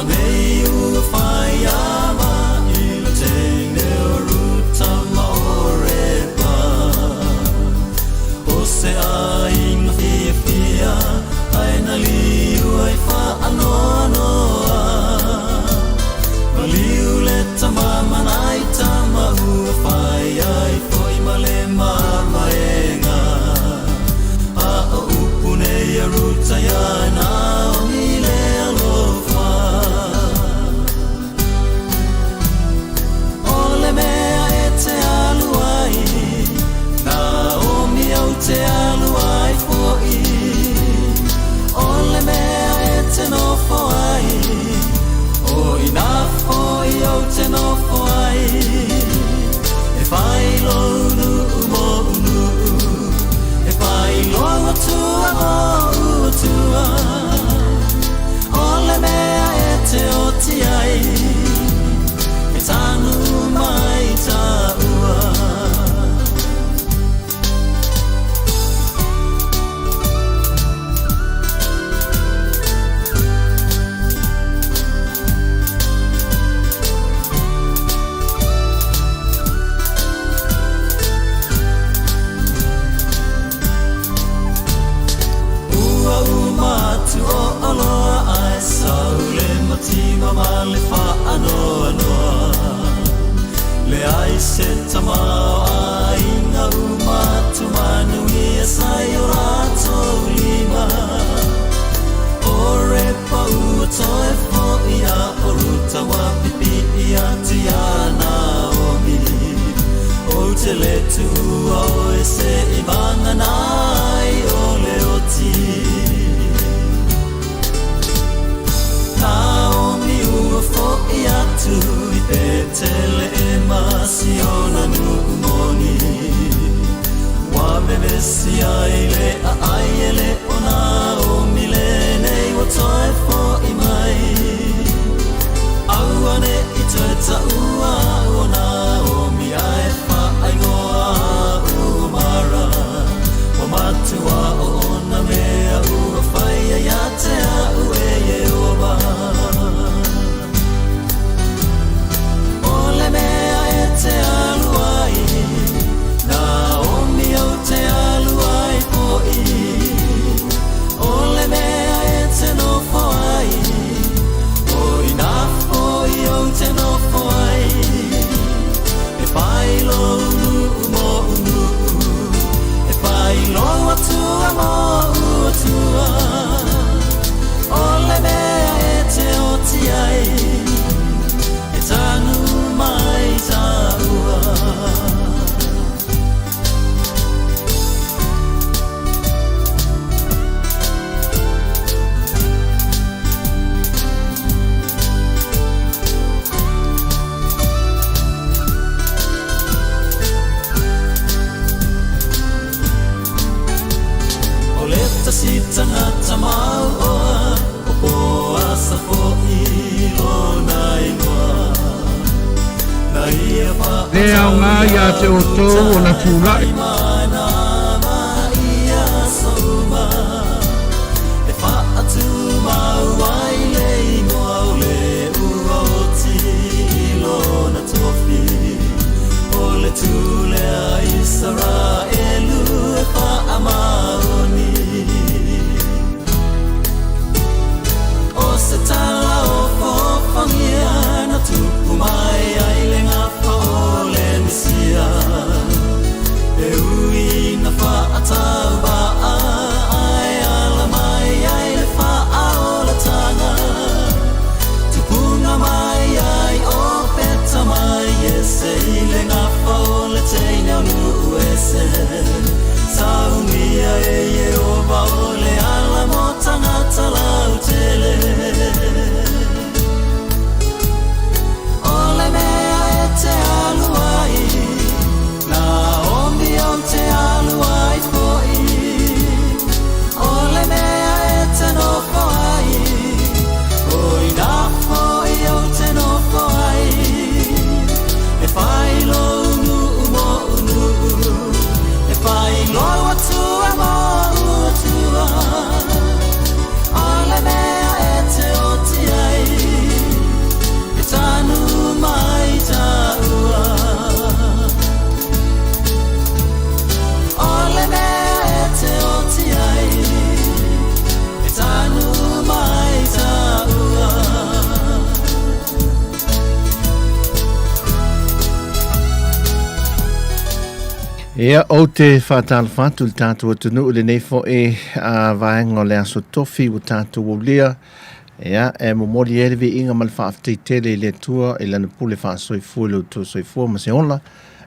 Nei ua fai ama i le teine o Ruta ma Orepa. O se aiga fiafia ae na liu ai faanoanoa. Maliu le tama manai tama ua fai ai foi ma le mamaega. A o upu nei a Ruta iā Naomi le alofa. O le mea e te alu ai, Naomi ou te alu ai fo'i. O le mea e te nofo ai, o ina fo'i ou te nofo ai. E fai lou nu'u mo'u nu'u, e fai lou Atua mo'u Atua. O le mea e te oti ai, e tanu mai tāua. Ua uma atu o oloa ae sau le mativa ma le faanoanoa. Leai se tamaoaiga uma atu manuia sa i o latou lima. O Orepa ua toe fo'i a o Ruta ua pipi'i atu iā Naomi. Ou te le tuua oe se'i vagana ai o le oti. Naomi ua fo'i atu i Petelehema si ona nu'u moni. Ua vevesi ai le aai e le o Naomi lenei ua toe fo'i mai. Aua ne'i toe ta'ua au o Naomi ae faaigoa a'u o Mara. Ua matua oona mea ua faia ia te a'u e Ieova. O le mea e te alu ai, Naomi ou te alu ai fo'i. O le mea e te nofo ai, o ina fo'i ou te nofo ai. E fai lou nu'u mo'u nu'u, e fai lou Atua mo'u Atua. O le mea e te oti ai, e tanu mai tāua. O le tasi tagata mauoa o Poasa fo'i lona igoa. Na ia Le aoga ia te faatauia outou Ruta ona e tula'i. fai ma ma i aso uma. E faatumau ai le igoa o le ua oti i lona tofi. O le tule a Isaraelu e faamaoni. O se tala ofoofogia na tupu mai ai le gafa o le Mesia. E Ia, ou te faatalofa atu i le tatou atunuu i lenei foi vaega o le Aso Tofi ua tatou aulia. Ia, e momoli ai le viiga ma le faafetai tele i le Atua i Lana pule faasoifua i lo outou soifua ma se ola.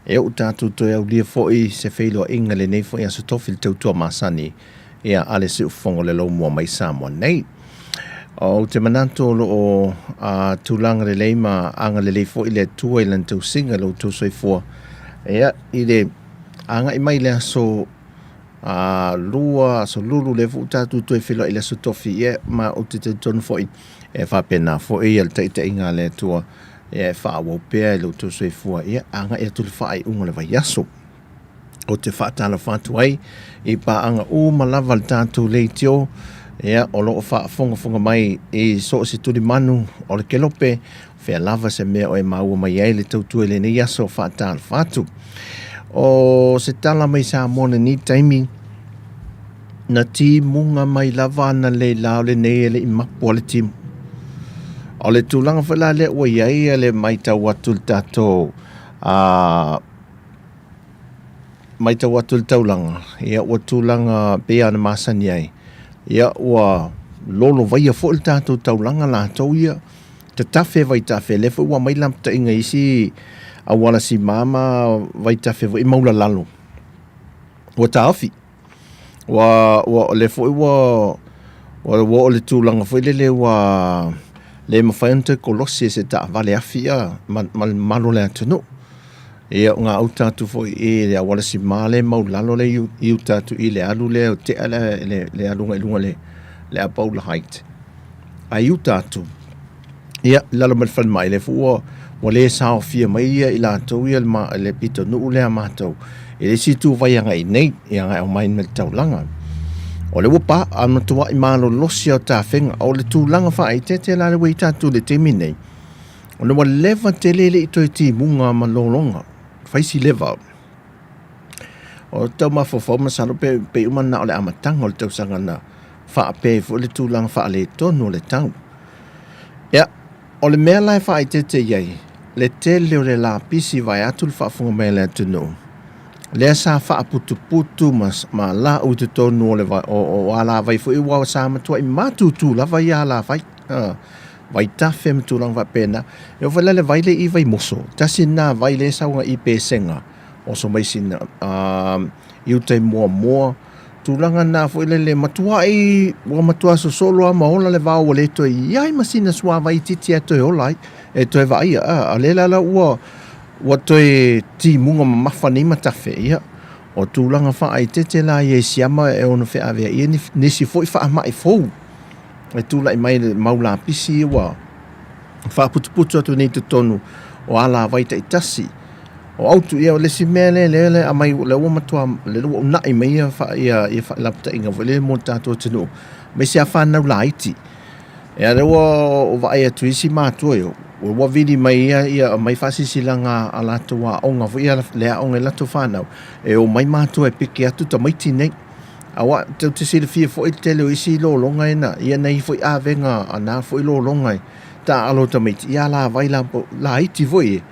E oo tatou toe aulia foi se feiloaiga i lenei foi Aso Tofi i le tautua masani ia a le siufofoga o le laumua mai Samoa nei. Ou te manatu o lo o tulaga lelei ma agalelei foi le Atua i lana tausiga i lo outou soifua. Ia, i le agai mai i le aso lua, aso lulu, lea foi ua tatou toe feiloai i le aso Tofi, ia, ma ou te talitonu foi e faapena foi le taitaiga a le Atua ia e faaauau pea i lo outou soifua, ia agai atu i le faaiuga o le vaiaso. Ou te faatalofa atu ai i paaga uma lava a le tatou leitio, ia, o lo o faafogafoga mai i so o se tulimanu o le kelope, fea lava se mea o e maua mai ai le tautua i lenei aso, faatalofa atu. O se tala mai Samoa i lenei taimi, na timuga mai lava ana leila o lenei e le i mapu a le timu. O le tulaga foi la lea ua i ai le matau atu i le tatou matau atu i le taulaga, ia ua tulaga pei ona masani ai, ia ua lolovaia foi le tatou taulaga latou ia, tatafe vaitafe, lea foi ua aumai lapataiga i isi auala sima ma vaitafe foi maulalalo, ua taofi. Ua, ua, o lea foi ua, ua oo i le tulaga foi lele ua le mafai ona toe kolosi e se taavale afi ia ma, ma le mamalu o le atunuu. Ia, o gauta atu foi i le auala sima lea e maulalo lea i uta atu i le alu lea, ua tea le aluga i luga i le Apaula Height. Ae i uta atu, ia, i lalo mai le falemai, lea foi ua, ua le saofia mai ia i latou ia le, le pitonuu lea a matou i le isi ituvai agai i nei, ia agai aumai mai le taulaga. O lea ua pa, a matuai malolosi lava o tafega. O le tulaga faaeteete la lea ua i ai tatou i le taimi nei, ona ua leva tele e le i toe timuga ma lologa, fai si leva. O tau mafaufau masalo pe pei uma na o le amataga o le tausaga na faapea ai foi le tulaga faaletonu o le tau. Ia, o le mea la e faaeteete i ai, le tele o le lapisi vaeatu le faafofoga mai a le atunuu, lea sa faaputuputu ma, ma lau i totonu o le o, o alavai foi ua sa matuai matutu lava ia alavai. Vaitafe ma tulaga faapena. E oo foi la i le vai lea i Vaimoso, tasi lena vai lea e sau agai i Pesega, oso mai sina i uta i Moamoa, tulaga na foi lele matuai ua matua sosolo lava ma ola le vao ua le toe i ai ma sina suavai itiiti e toe ola ai, e toe vaaia. A o lea la ua ua toe timuga mamafa nei matafe, ia, o tulaga faaeteete la ia i siama e ono feaveaia nisi foi faamai fou e tulai mai le mau lapisi ua faaputuputu atu nei i totonu o alavai taitasi. O autu, ia o le isi mea lea lea lea aumai lea ua matua lea ua uunai mai ia ia ia faalapataiga foi lea mo le tatou atunuu aemaise lava fanau laiti. Ia lea ua vaai atu i isi matua ia ua vili mai ia ia aumai faasilasilaga a latou aoga foi ia le aoga i latou fanau e omai matua e piki atu tamaiti nei. Aua tou te silafia foi le tele o isi lologa e na ia nei foi avega a na foi lologa e taaalo tamaiti ia alavai la laiti foi e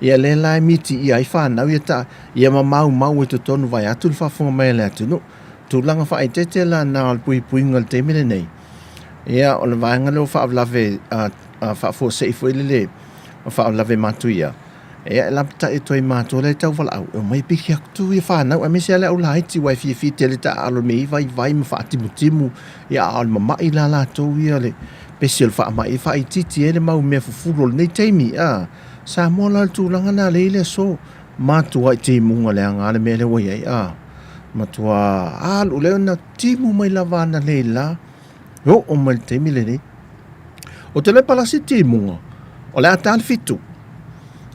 ia lea la e mitiia ai fanau ia ta ia ma maumau i totonu vaeatu le faafofoga mai a le atunuu. Tulaga faaeteete la na o le puipuiga i le taimi lenei. Ia o le vaega lea o faalavelave faafuasei foi lele o faalavelave matuia. Ia e lapatai atu ai matou lea e tau valaau, e omai e piki atu ia fanau aemaise lava le au laiti aua e fiafia tele taaalo i mea i vaivai ma faatimutimu, ia a o le mamai la latou ia le pesi o le faamai e faaitiiti ai le mau mea fufulu o lenei taimi. A Samoa la o le tulaga lena lea i le aso, matuai timuga leaga lava le mea lea ua i ai, a matua alu lea na timu mai lava analeila e oo mai i le taimi lenei. Ou te le palasi timuga, o le a ta le fitu.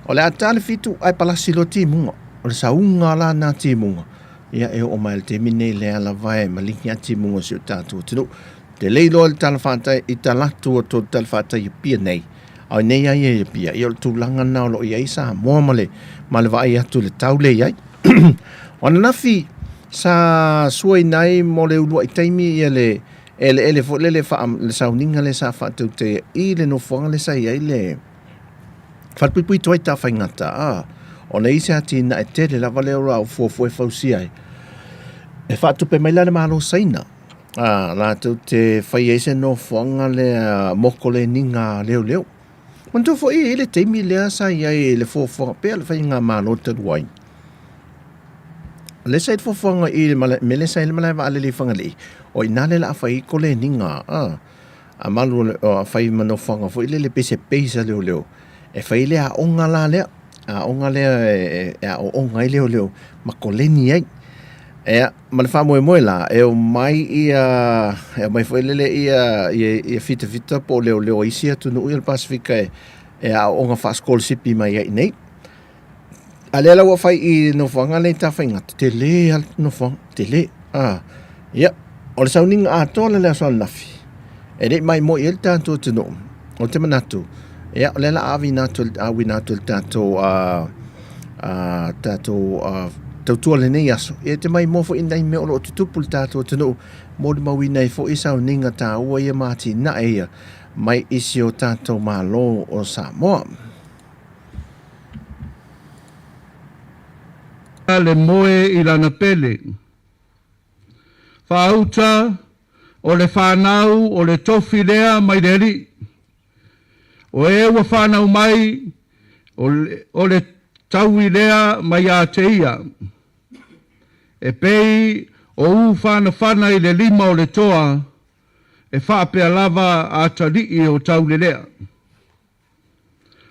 O le a ta le fitu ae palasi loa timuga. O le sauga la na timuga, ia e oo mai i le taimi nei lea lava e maligi a timuga o si o tatou atunuu. Te le iloa i le talafatai, i talaatu atu o le talafatai i Apia nei, a o nei ai i Apia, ia o le tulaga lena o lo o i ai Samoa ma le, ma le vaai atu i le tau lea i ai. O ananafi sa suaina ai mo le uluai taimi ia le eleele foi lele faa, le sauniga lea sa faatautaia i le nofoaga lea sa i ai le falepuipui tuai Tafaigata. A, Ona e i ai se atinae tele lava lea o le a ou fuafua e fausia ai. E faatupe mai la le Malo Saina, a, latou te fai ai se nofoaga lea mo koleniga leoleo. Manatua foi e i ai le taimi lea sa i ai i le fuafuaga pea le faigamalo talu ai. Lea sa i le fuafuaga i le malae, mea lea sa i le malae vaalele i Fagalii, o i ina lea o le a fai ai koleniga a, a malu o le, a fai ma nofoaga foi lele pei se base a leoleo, e fai ai le aoga la lea, aoga lea e aooga ai leoleo ma koleni ai. Ia, ma le faamoemoe la, e omai ia, e omai foi lele ia, ia, ia fitafita po o leoleo a isi atunuu ia o le Pasefika e, e aooga faasikolasipi mai ai i inei. A lea la ua fai i nofoaga lea i Tafaigata, tele lava le nofoaga, tele. Ah, ia, o le sauniga atoa la le aso ananafi, e le i maimoa i ai le tatou atunuu. Ou te manatu, ia, o lea la a auina atu, auina atu le tatou, uh, uh, tatou uh, tautua lenei aso. Ia te maimoa foi i nai mea o lo o tutupu le tatou atunuu, molimauina ai foi sauniga taua ia ma atinae ia mai isi o tatou Malo o Samoa. Le moe i lana pele. Faauta, o le fanau o le tofi lea mai le Alii. O e ua fanau mai, o le, o le taui lea mai ia te ia. E pei o u fanafana i le lima o le toa, e faapea lava atalii o taulelea.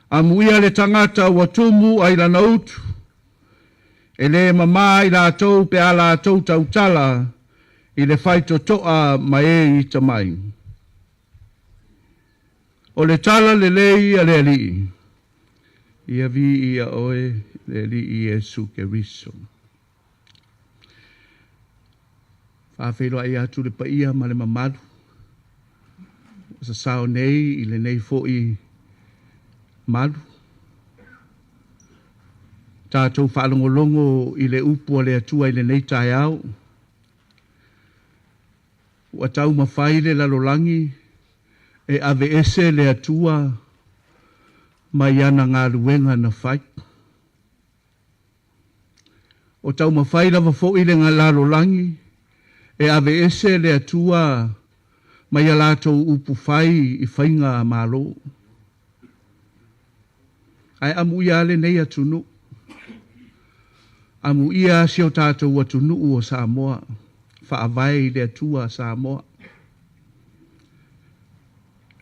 Amuia le tagata ua tumu ai lana utu, e le mamā i latou pe a latou tautala i le faitotoa ma e ita mai. O le tala lelei a le Alii, ia viia oe le Alii Iesu Keriso. Faafeiloai atu le paia ma le mamalu ua sasao nei i lenei foi malu. Tatou faalogologo i le upu a le Atua i lenei taeao. Ua taumafai le lalolagi e aveese le Atua mai ana galuega na fai. O taumafai lava foi le lalolagi e aveese le Atua mai a latou upu fai i faiga malo. Ae amuia lava lenei atunuu. Amuia si o tatou atunuu o Samoa, faavae i le Atua Samoa.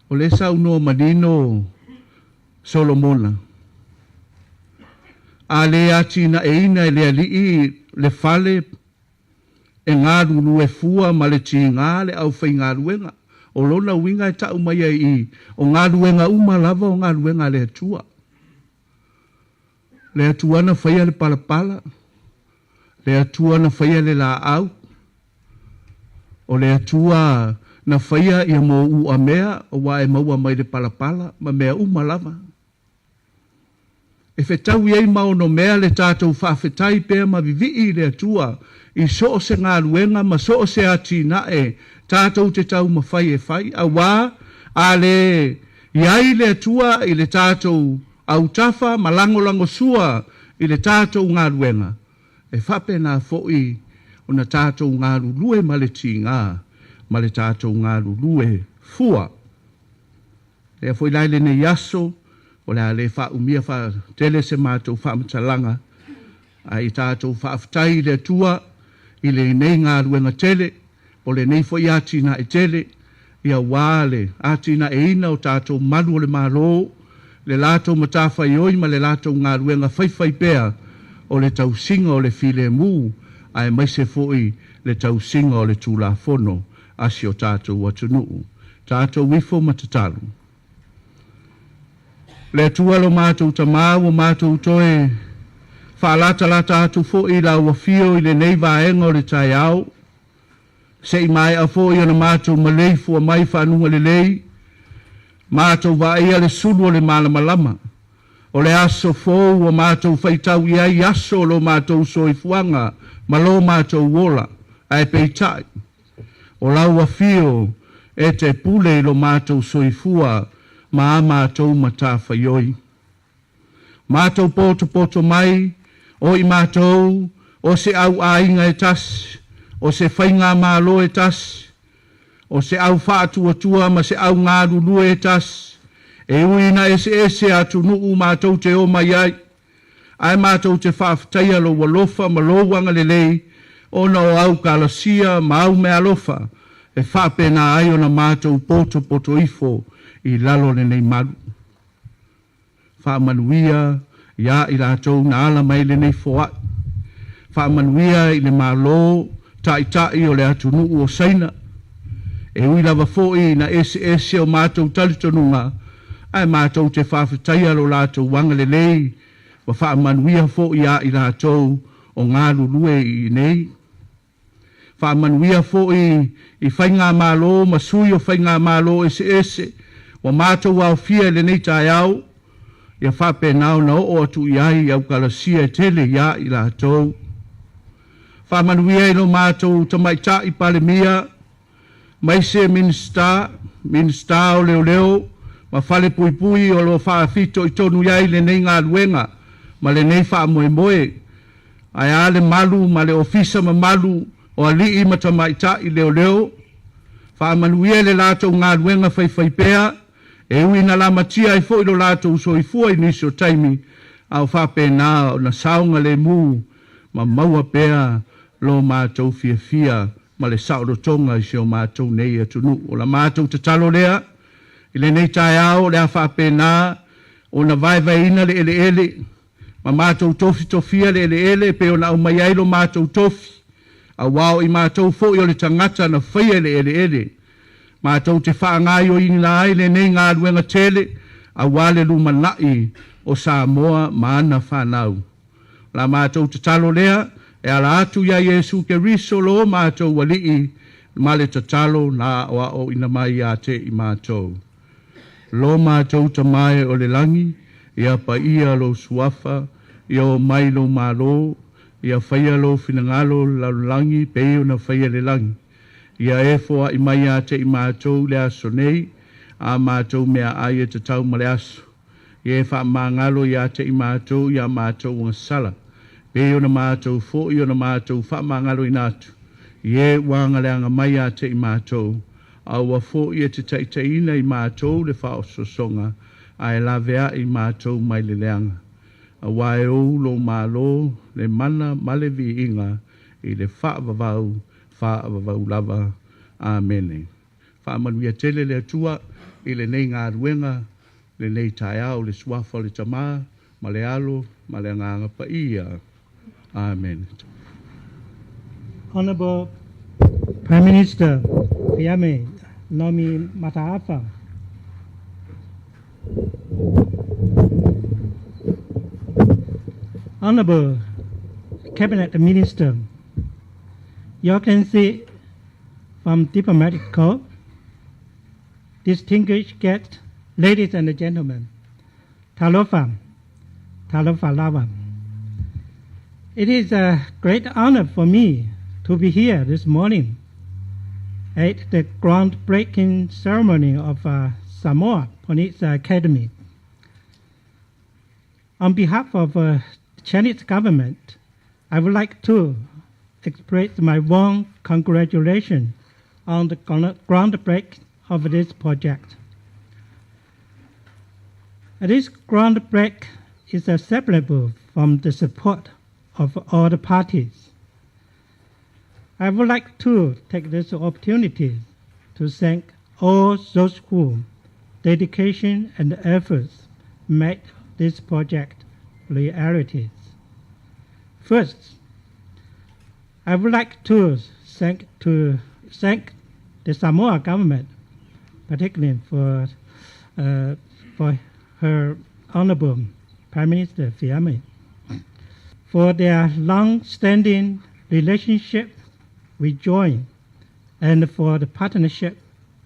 O lea e saunoa manino Solomona, A le atinaeina e le Alii le fale e galulue fua ma le tiga le aufaigaluega. O lona uiga e tau mai ai i, o galuega uma lava o galuega a le Atua. Le Atua na faia le palapala, le Atua na faia le laau, O le Atua na faia ia mō mea ua e maua mai le palapala ma mea uma lava. E fetaui ai ma ono mea le tatou faafetai pea ma vivii i le Atua i so o se galuega ma so o se atinae tatou te taumafai e fai, auā a le i ai le Atua i le tatou autafa ma lagolagosua i le tatou galuega, E faapena foi ona tatou galulue ma le tiga ma le tatou galulue fua. Lea foi la i lenei aso, o le a le faaumia faatele se matou faamatalaga, ae i tatou faafetai i le Atua i lenei galuega tele, O lenei foi atinae tele, aua le atinaeina o tatou malu o le Malo, le latou matafaioi ma le latou galuega faifaipea o le tausiga o le filemu aemaise foi le tausiga o le Tulafono a si o tatou atunuu. Tatou ifo ma tatalo. Le Atua lo matou Tama ua matou toe faalatalata atu foi i lau afio i lenei vaega o le taeao, se i maea foi ona matou maleifua mai faanuga lelei, matou vaaia le sulu o le malamalama, o le aso fou ua matou faitau i ai aso o lo matou soifuaga ma lo matou ola, ae peitai, O lau afio e te pule i lo matou soifua ma a matou matafaioi. Matou potopoto mai, o i matou, o se au aiga e tasi, o se faigamalo e tasi, o se au faatuatua ma se au galulue e tasi, e ui ina eseese atunuu matou te o mai ai, ae matou te faafetaia lou alofa ma lou agalelei ona o au kalasia ma au meaalofa e faapena ai ona matou potopoto ifo i lalo o lenei malu. Faamanuia iā i latou na ala mai lenei foai. Faamanuia i le Malo Taitai o le atunuu o Saina. E ui lava foi ina eseese o matou talitonuga, ae matou te faafetaia lo latou agalelei ma faamanuia foi iā i latou o galulue i inei. Faamanuia foi i faigamalo ma sui o faigamalo eseese ua matou aofia i lenei taeao, ia faapena ona oo atu i ai i aukalasia e tele iā i latou. Faamanuia i lo matou Tamaitai Palemia, maise Minisita, Minisita o Leoleo ma Falepuipui o lo o faafitoitonu i ai lenei galuega ma lenei faamoemoe, ae a le malu ma le ofisa mamalu o alii ma tamaitai leoleo. Faamanuia i le latou galuega faifaipea, e ui ina lamatia ai foi lo latou soifua i nisi o taimi, a o faapena ona saogalemu ma maua pea lo matou fiafia ma le saolotoga i si o matou nei atunuu. O la matou tatalo lea i lenei taeao o le a faapena ona vaevaeina le eleele ma matou tofitofia le eleele e pei ona aumai ai lo matou tofi, aua o i matou foi o le tagata na faia i le eleele, matou te faagaoioiina ai lenei galuega tele aua le lumanai o Samoa ma ana fanau. O la matou tatalo lea e ala atu iā Iesu Keriso lo matou Alii ma le tatalo na aoaoina mai ia te i matou. Lo matou Tama e o le lagi, ia paia lou Suafa, ia oo mai lou Malo, ia faia lou finagalo i le lalolagi pei ona faia i le lagi. Ia e foai mai ia te i matou i le aso nei a matou meaai e tatau ma le aso. Ia e faamagalo ia te i matou i a matou agasala, pei ona matou foi ona matou faamagaloina atu i e ua agaleaga mai ia te i matou, a ua foi e te taitaiina i matou le faaosoosoga, ae laveai matou mai le leaga. Aua e ou lou malo, le mana ma le viiga i le faavavau, faavavau lava. Amene. Faamanuia tele le Atua i lenei galuega, lenei taeao, i le Suafa o le Tama, ma le Alo, ma le Agaga Paia. Amene. Honorable Prime Minister Fiame Naomi Mataafa. Honorable Cabinet Minister, Your Excellency from Diplomatic Corps, distinguished guests, ladies and gentlemen, Talofa, Talofa Lava. It is a great honor for me to be here this morning at the groundbreaking ceremony of Samoa Police Academy. On behalf of the Chinese government, I would like to express my warm congratulations on the groundbreak of this project. This groundbreak is inseparable from the support of all the parties. I would like to take this opportunity to thank all those who dedication and efforts made this project reality. First, I would like to thank the Samoa government, particularly for her Honorable Prime Minister Fiame, for their long-standing relationship with Join and for the partnership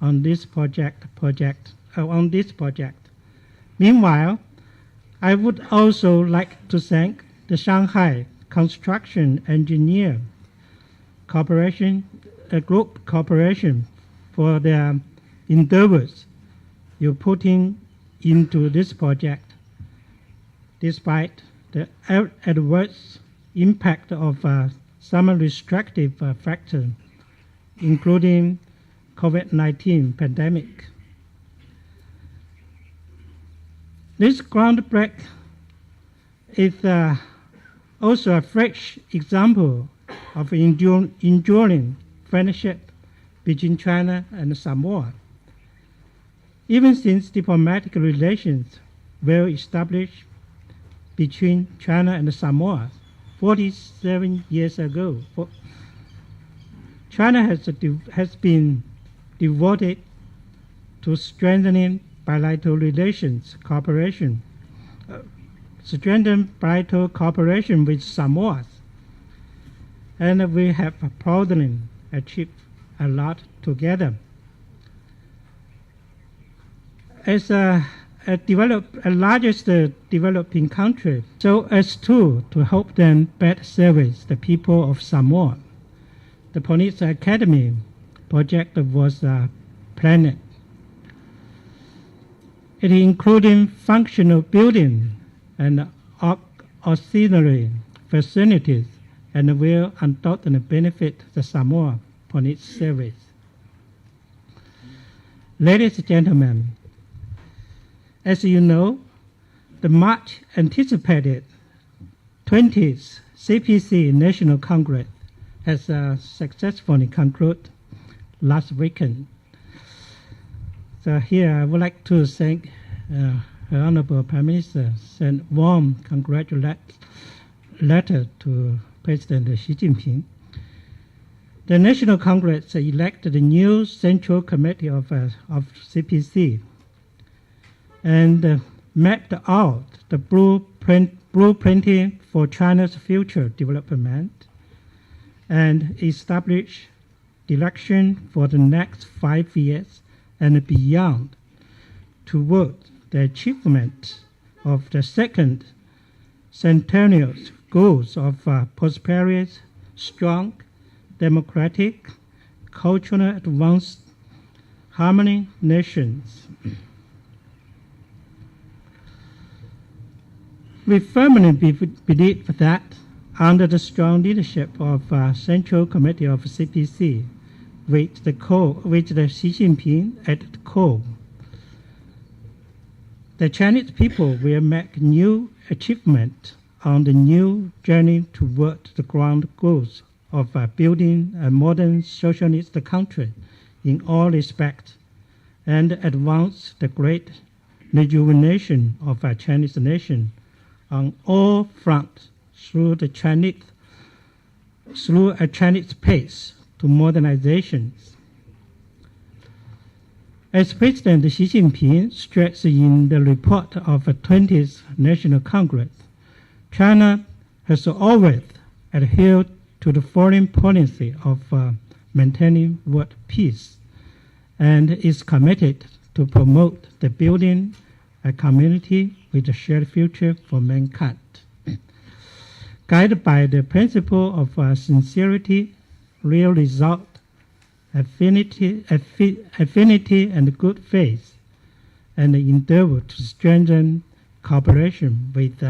on this project. Meanwhile, I would also like to thank the Shanghai Construction Engineer Corporation, Group Corporation for their endeavors you putting into this project. Despite the adverse impact of some restrictive factors, including COVID-19 pandemic. This groundbreak is also a fresh example of enduring friendship between China and Samoa. Even since diplomatic relations were established between China and Samoa 47 years ago, China has been devoted to strengthening bilateral relations cooperation, strengthen bilateral cooperation with Samoa, and we have proudly achieved a lot together. As a largest developing country, so as to help them better service the people of Samoa. The Police Academy project was planned. It including functional building and auxiliary facilities and will undoubtedly benefit the Samoa Police Service. Ladies and gentlemen, as you know, the much anticipated 20th CPC National Congress has successfully concluded last weekend. So here I would like to thank Her Honorable Prime Minister, send warm congratulatory letter to President Xi Jinping. The National Congress elected a new Central Committee of CPC and mapped out the blueprinting for China's future development and established direction for the next 5 years and beyond toward the achievement of the second centennial goals of prosperous, strong, democratic, culturally advanced, harmony nations. We firmly believe that under the strong leadership of Central Committee of CPC, with the Xi Jinping at the core, the Chinese people will make new achievement on the new journey toward the grand goals of building a modern socialist country in all respects and advance the great rejuvenation of our Chinese nation on all fronts through a Chinese pace to modernization. As President Xi Jinping stressed in the report of the 20th National Congress, China has always adhered to the foreign policy of maintaining world peace and is committed to promote the building a community with a shared future for mankind. Guided by the principle of sincerity, real result, affinity and good faith, and endeavor to strengthen cooperation with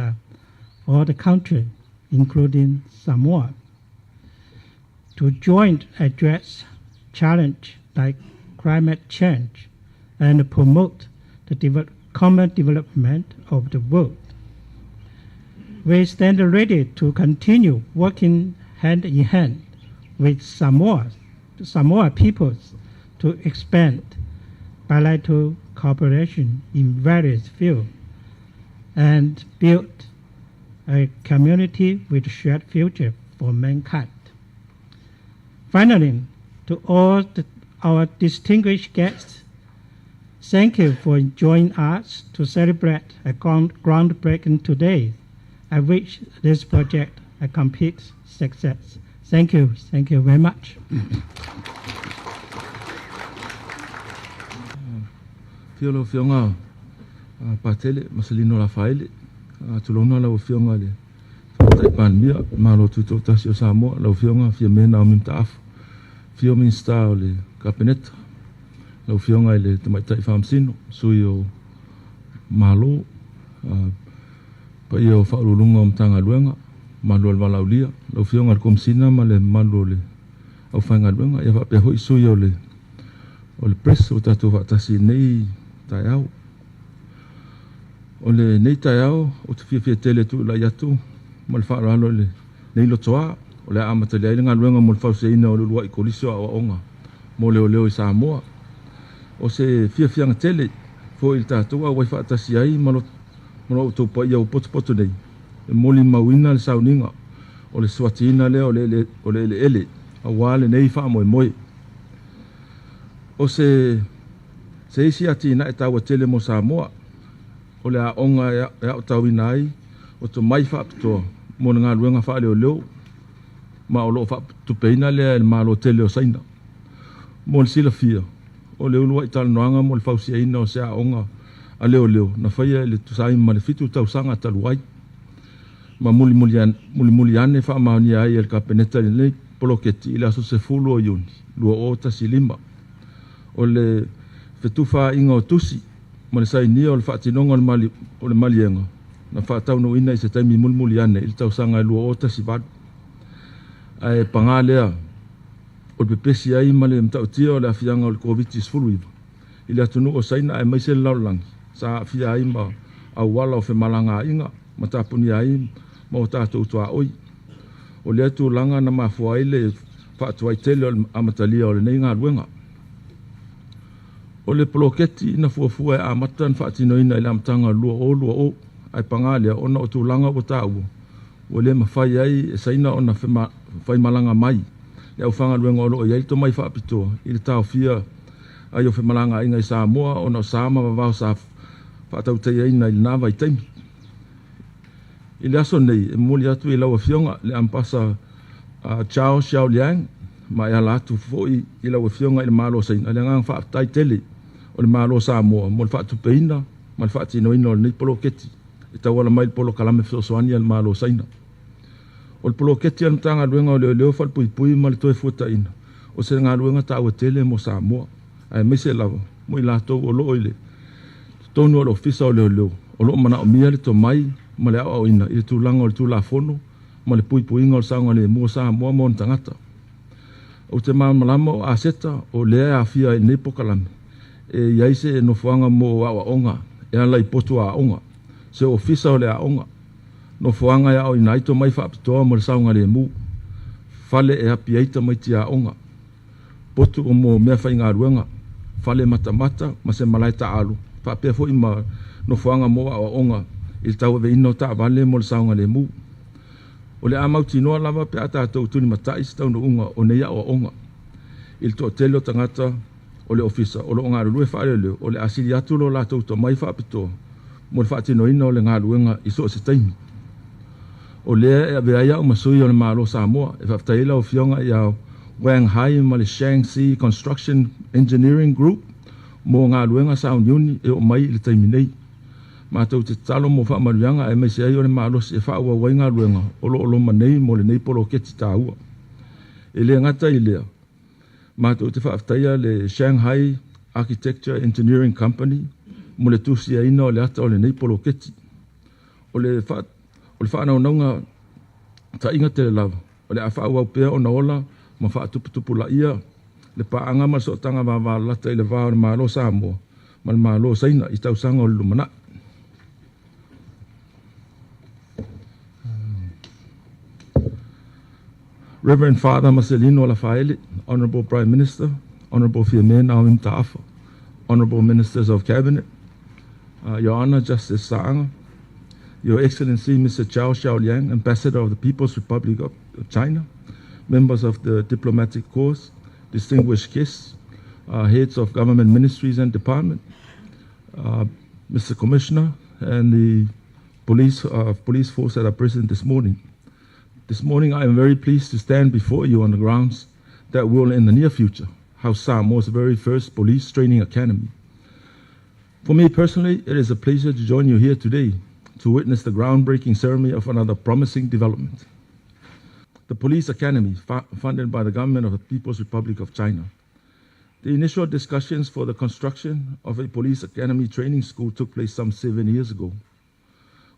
all the countries, including Samoa, to joint address challenge like climate change and promote the common development of the world. We stand ready to continue working hand in hand with Samoa peoples to expand bilateral cooperation in various fields and build a community with shared future for mankind. Finally, to all our distinguished guests, thank you for joining us to celebrate a groundbreaking today. I wish this project a complete success. Thank you. Thank you very much. Afio lau Afioga Patele Maselino Lafaele, tulona lau Afioga le Tamaitai Palemia, Malo Tutoatasi o Samoa, lau Afioga Fiame Naomi Mataafa, afio Minisita o le Kapeneta, lau Afioga i le Tamaitai Faamasino, Sui o Malo, paia. paia o Ofisa Sili o Pulega o Matagaluega, mamalu o le Valaaulia, lau Afioga i le Komesina ma le mamalu o le aufaigaluega, ia faapea foi sui o le Press ua tatou faatasi i lenei taeao. O lenei taeao ou te fiafia tele e tulai atu ma le faaaloalo i lenei lotoa o le a amatalia ai le galuega mo le fausiaina o le uluai kolisi o aoaoga mo leoleo i Samoa. O se fiafiaga tele foi i le tatou auai faatasi ai ma lo outou paia ua potopoto nei e molimauina le sauniga o le suatiina lea o le eleele aua lenei faamoemoe. O se isi atinae taua tele mo Samoa, o le aoga e aotauina ai o tomai faapitoa mo le galuega faaleoleo ma o lo o faatupeina lea e le Malo tele o Saina. Mo le silafia, o le uluai talanoaga mo le fausiaina o se aoga a leoleo na faia i le tusa ai ma le 7 tausaga talu ai, ma mulimuli ane faamaonia ai e le Kapeneta lenei poloketi i le aso 10 o Iuni 2015. O le fetufaaiga o tusi ma le sainia o le faatinoga o le maliega na faataunuuina i se taimi mulimuli ane i le tausaga e 2018. Ae paga lea o le pepesi ai ma le matautia o le aafiaga o le Koviti-19 i le atunuu o Saina aemaise le lalolagi sa aafia ai ma auala o femalagaaiga ma tapunia ai ma o tatou tuaoi. O lea tulaga na mafua ai le faatuai tele o le amatalia o lenei galuega. O le poloketi na fuafua e amata na faatinoina i le amataga o le 2020, ae paga lea ona o tulaga ua taua, ua le mafai ai e Saina ona faimalaga mai le aufaigaluega o lo o i ai le tomai faapitoa i le taofia ai o femalagaaiga i Samoa ona o sa ma vavao sa faatautaiaina i lena vaitaimi. I le aso nei, e momoli atu i lau Afioga le Ambasa Zhao Xiaoliang ma e ala atu foi i lau Afioga i le Malo o Saina le agaga faafetai tele o le Malo o Samoa mo le faatupeina ma le faatinoina o lenei poloketi e tauala mai i le polokalame fesoasoani a le Malo o Saina. O le poloketi a le Matagaluega o Leoleo Falepuipui ma le Toefuataiga o se galuega taua tele mo Samoa, aemaise lava mo i latou o lo o i le totonu o le Ofisa o Leoleo o lo o manaomia le tomai ma le aoaoina i le tulaga o le Tulafono ma le puipuiga o le saogalemu o Samoa ma ona tagata. Ou te malamalama o aseta o lea e aafia ai i lenei polokalame e i ai se nofoaga mo aoaoga e ala i potu aoga, se ofisa o le aoga, nofoaga e aoaoina ai tomai faapitoa mo le saogalemu, fale e api ai tamaiti aoga, potu mo meafaigaluega, fale matamata ma se malae taaalo, faapea foi ma nofoaga mo aoaoga i le tauaveina o taavale mo le saogalemu. O le a mautinoa lava pe a tatou tulimatai se taunuuga o nei aoaoga i le toatele o tagata o le ofisa o lo o galulue faaleoleo o le a sili atu lo latou tomai faapitoa mo le faatinoina o le galuega i so o se taimi. O lea e avea ai au ma sui o le Malo o Samoa e faafetai ai lau Afioga ia Wang Hai ma le Shaanxi Construction Engineering Group mo galuega sauniuni e oo mai i le taimi nei. Matou te tatalo mo faamanuiaga aemaise ai o le malosi e faaauau ai galuega o lo o loma nei mo lenei poloketi taua. E le gata i lea, matou te faafetaia le Shanghai Architecture Engineering Company mo le tusiaina o le ata o lenei poloketi. O le faanaunauga taiga tele lava, o le a faaauau pea ona ola ma faatuputupulaia le paaga ma le sootaga vavalalata i le va o le Malo o Samoa ma le Malo o Saina i tausaga o le lumanai. Reverend Father Maselino Lafaele, Honorable Prime Minister, Honorable Fiame Naomi Mataafa, Honorable Ministers of Cabinet, Your Honor Justice Sa'anga, Your Excellency Mr. Zhao Xiaoliang, Ambassador of the People's Republic of China, members of the diplomatic corps, distinguished guests, heads of government ministries and department, Mr. Commissioner, and the police force that are present this morning. This morning, I am very pleased to stand before you on the grounds that will, in the near future, house Samoa's very first police training academy. For me personally, it is a pleasure to join you here today to witness the groundbreaking ceremony of another promising development. The Police Academy, funded by the government of the People's Republic of China. The initial discussions for the construction of a police academy training school took place some 7 years ago.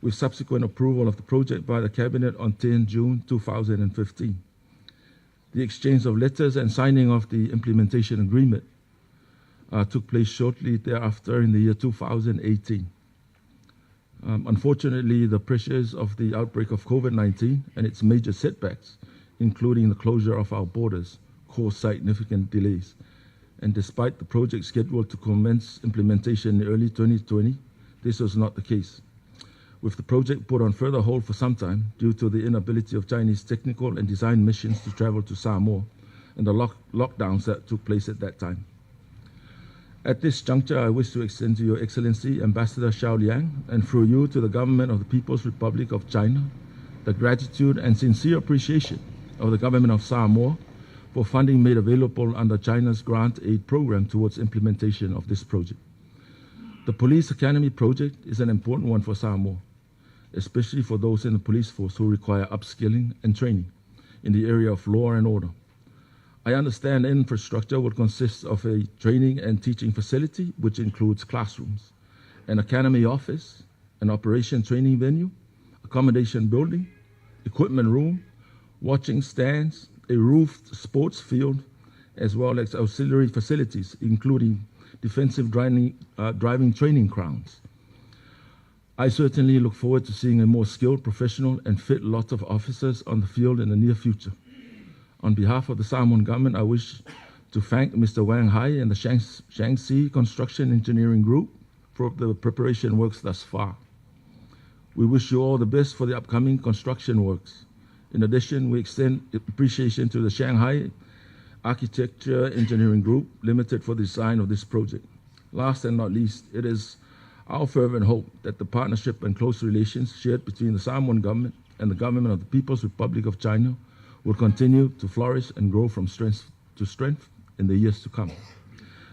with subsequent approval of the project by the Cabinet on 10 June 2015. The exchange of letters and signing of the implementation agreement took place shortly thereafter in the year 2018. Unfortunately, the pressures of the outbreak of COVID-19 and its major setbacks, including the closure of our borders, caused significant delays. And despite the project scheduled to commence implementation in early 2020, this was not the case. With the project put on further hold for some time due to the inability of Chinese technical and design missions to travel to Samoa and the lockdowns that took place at that time. At this juncture, I wish to extend to Your Excellency Ambassador Xiaoliang, and through you to the Government of the People's Republic of China, the gratitude and sincere appreciation of the Government of Samoa for funding made available under China's grant aid program towards implementation of this project. The Police Academy project is an important one for Samoa, especially for those in the police force who require upskilling and training in the area of law and order. I understand infrastructure will consist of a training and teaching facility, which includes classrooms, an academy office, an operation training venue, accommodation building, equipment room, watching stands, a roofed sports field, as well as auxiliary facilities, including defensive driving training grounds. I certainly look forward to seeing a more skilled, professional, and fit lot of officers on the field in the near future. On behalf of the Samoan government, I wish to thank Mr. Wang Hai and the Shaanxi Construction Engineering Group for the preparation works thus far. We wish you all the best for the upcoming construction works. In addition, we extend appreciation to the Shanghai Architecture Engineering Group Limited for the design of this project. Last and not least, it is our fervent hope that the partnership and close relations shared between the Samoan government and the government of the People's Republic of China will continue to flourish and grow from strength to strength in the years to come.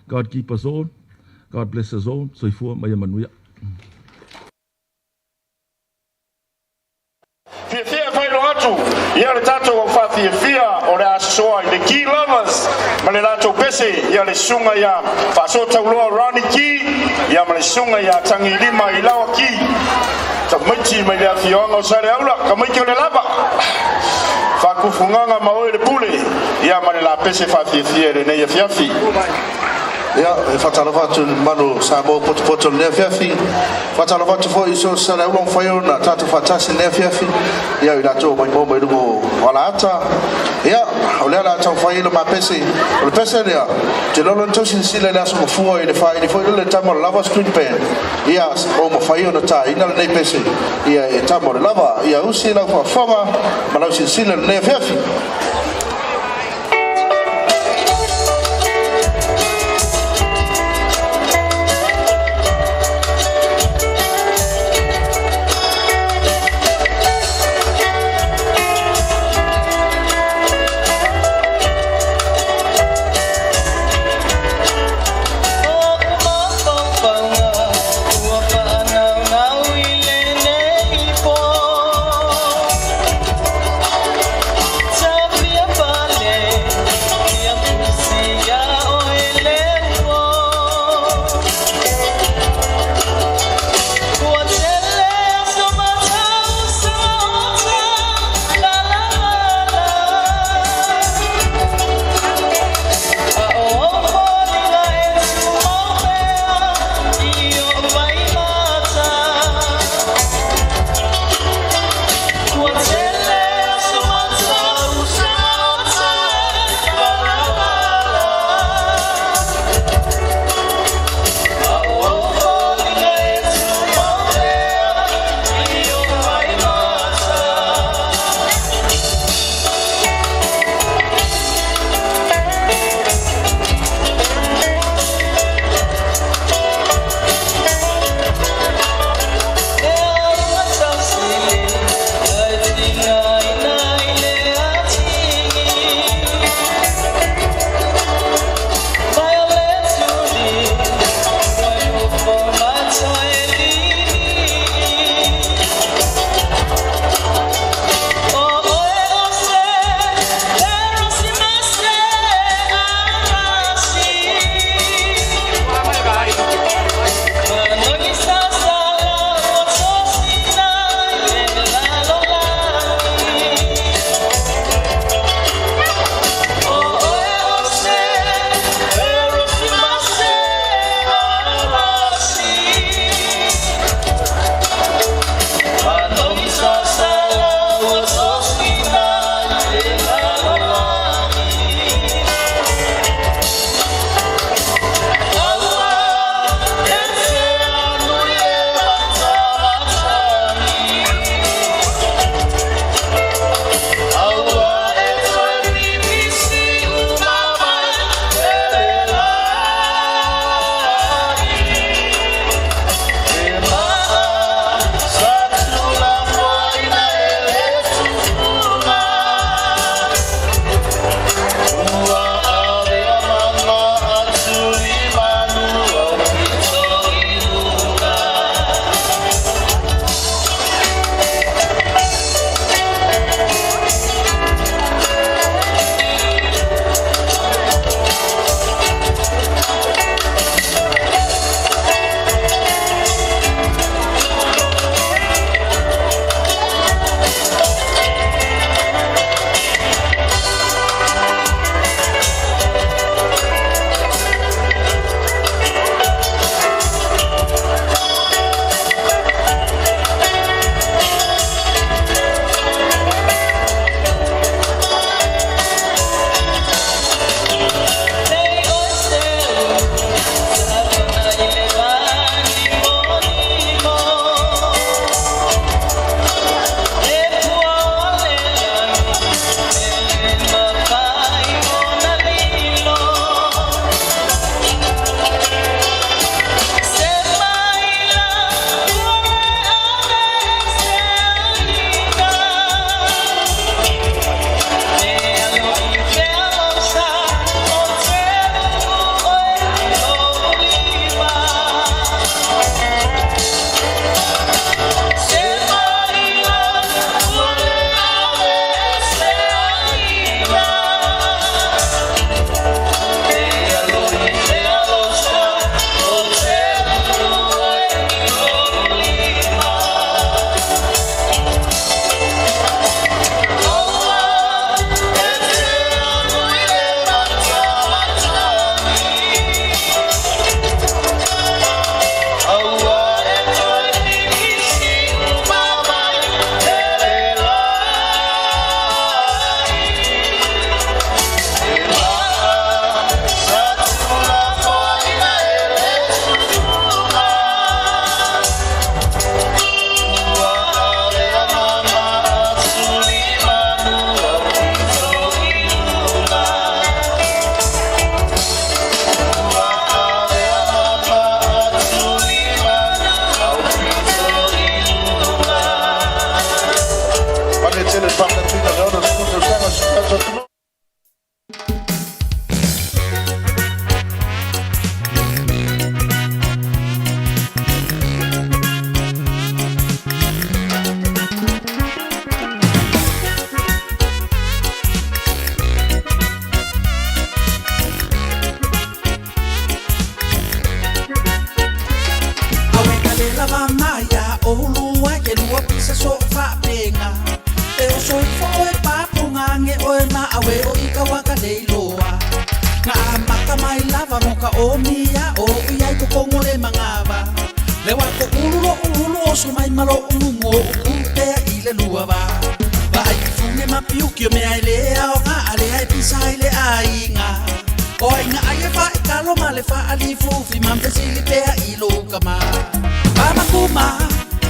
God keep us all. God bless us all. Soifua ma ia manuia. Fiafia e faailoa atu ia le tatou au faafiafia o le a soa i le Key Lovers ma le latou pese ia le susuga ia Faasootauloa Ronnie Key ia ma le susuga ia Tagilima Ilaoa Key tamaiti mai le afioaga o Saleaula tamaiti o le lava faakufugaga ma oe le pule ia ma le lapese faafiafia i lenei afiafi. Ia, e faatalofa atu i le mamalu o Samoa potopoto i lenei afiafi. Faatalofa atu foi i so o se Saleaula ua mafai ona tatou faatasi i lenei afiafi. Ia, o i latou o maimoa mai luga o alaata. Ia, o lea o le a taumafai ai le ma pese. O le pese lea, ou te iloa o lona tau silasila i le aso mafua i le faili foi lele tama o le lava screen band. Ia, o mafai ona taina lenei pese, ia, e tama o le lava. Ia usi lau faafofoga ma lau silasila i lenei afiafi. oulua ke lua pisa so faapenga. E oso ifo oe papunga nge oe ma awe o i ka waka nei loa. Nga amata mai lava mo ka omia o i ai kokongo le mangava. Le wa ko ulu lo ulu oso mai malo umungo o kupea i le lua va. Va ai fune ma piuki o mea i le ao nga ale ai pisa i le ainga. O ai nga ai e fa i kalo ma le fa ali fufi ma mfesili pea i lo kama. Pama kuma,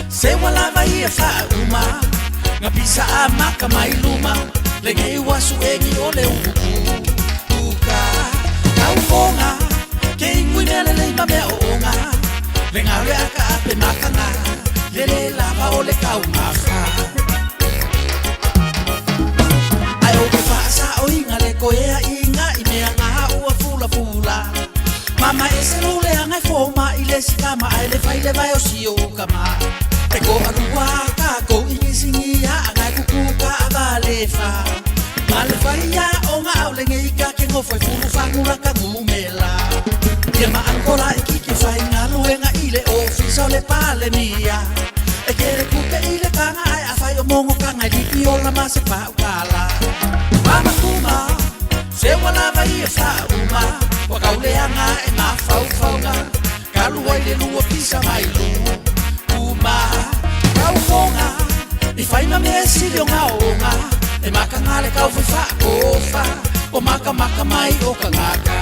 se wala vai e fa uma. Nga pisa a maka mai luma, le ngei wasu engi o le uku. Uka, kau fonga, ke ingui mea le leima mea o onga. Le ngā le aka ape makanga, le le lava o le kau mafa. Ai o ke whaasa o inga le koea inga i mea ngā ua fula fula. Mama e se lo le anga e fōma i le sikama ai le whai le vai o si o kama. E ko alua ka ko ingi singi a anga e kuku ka ava le fa. Ma le whai ia o ngā au le ngei ka ke ngofo e fulu whangura ka ngumela. Ia ma ankola e kiki whai ngā luenga i le ofisa o le pale mia. E kere kupe i le kanga ai a whai o mongo kanga i lipi o la ma se pa ukala. Mama kuma, se wala vai e wha uma. Wa kauleanga e mawhaufaunga, kalua i le lua pisa mai lu. Uma, kaufonga, i whaima mea sili o ngā onga. E maka ngā le kau whai wha o maka maka mai o ka ngaka.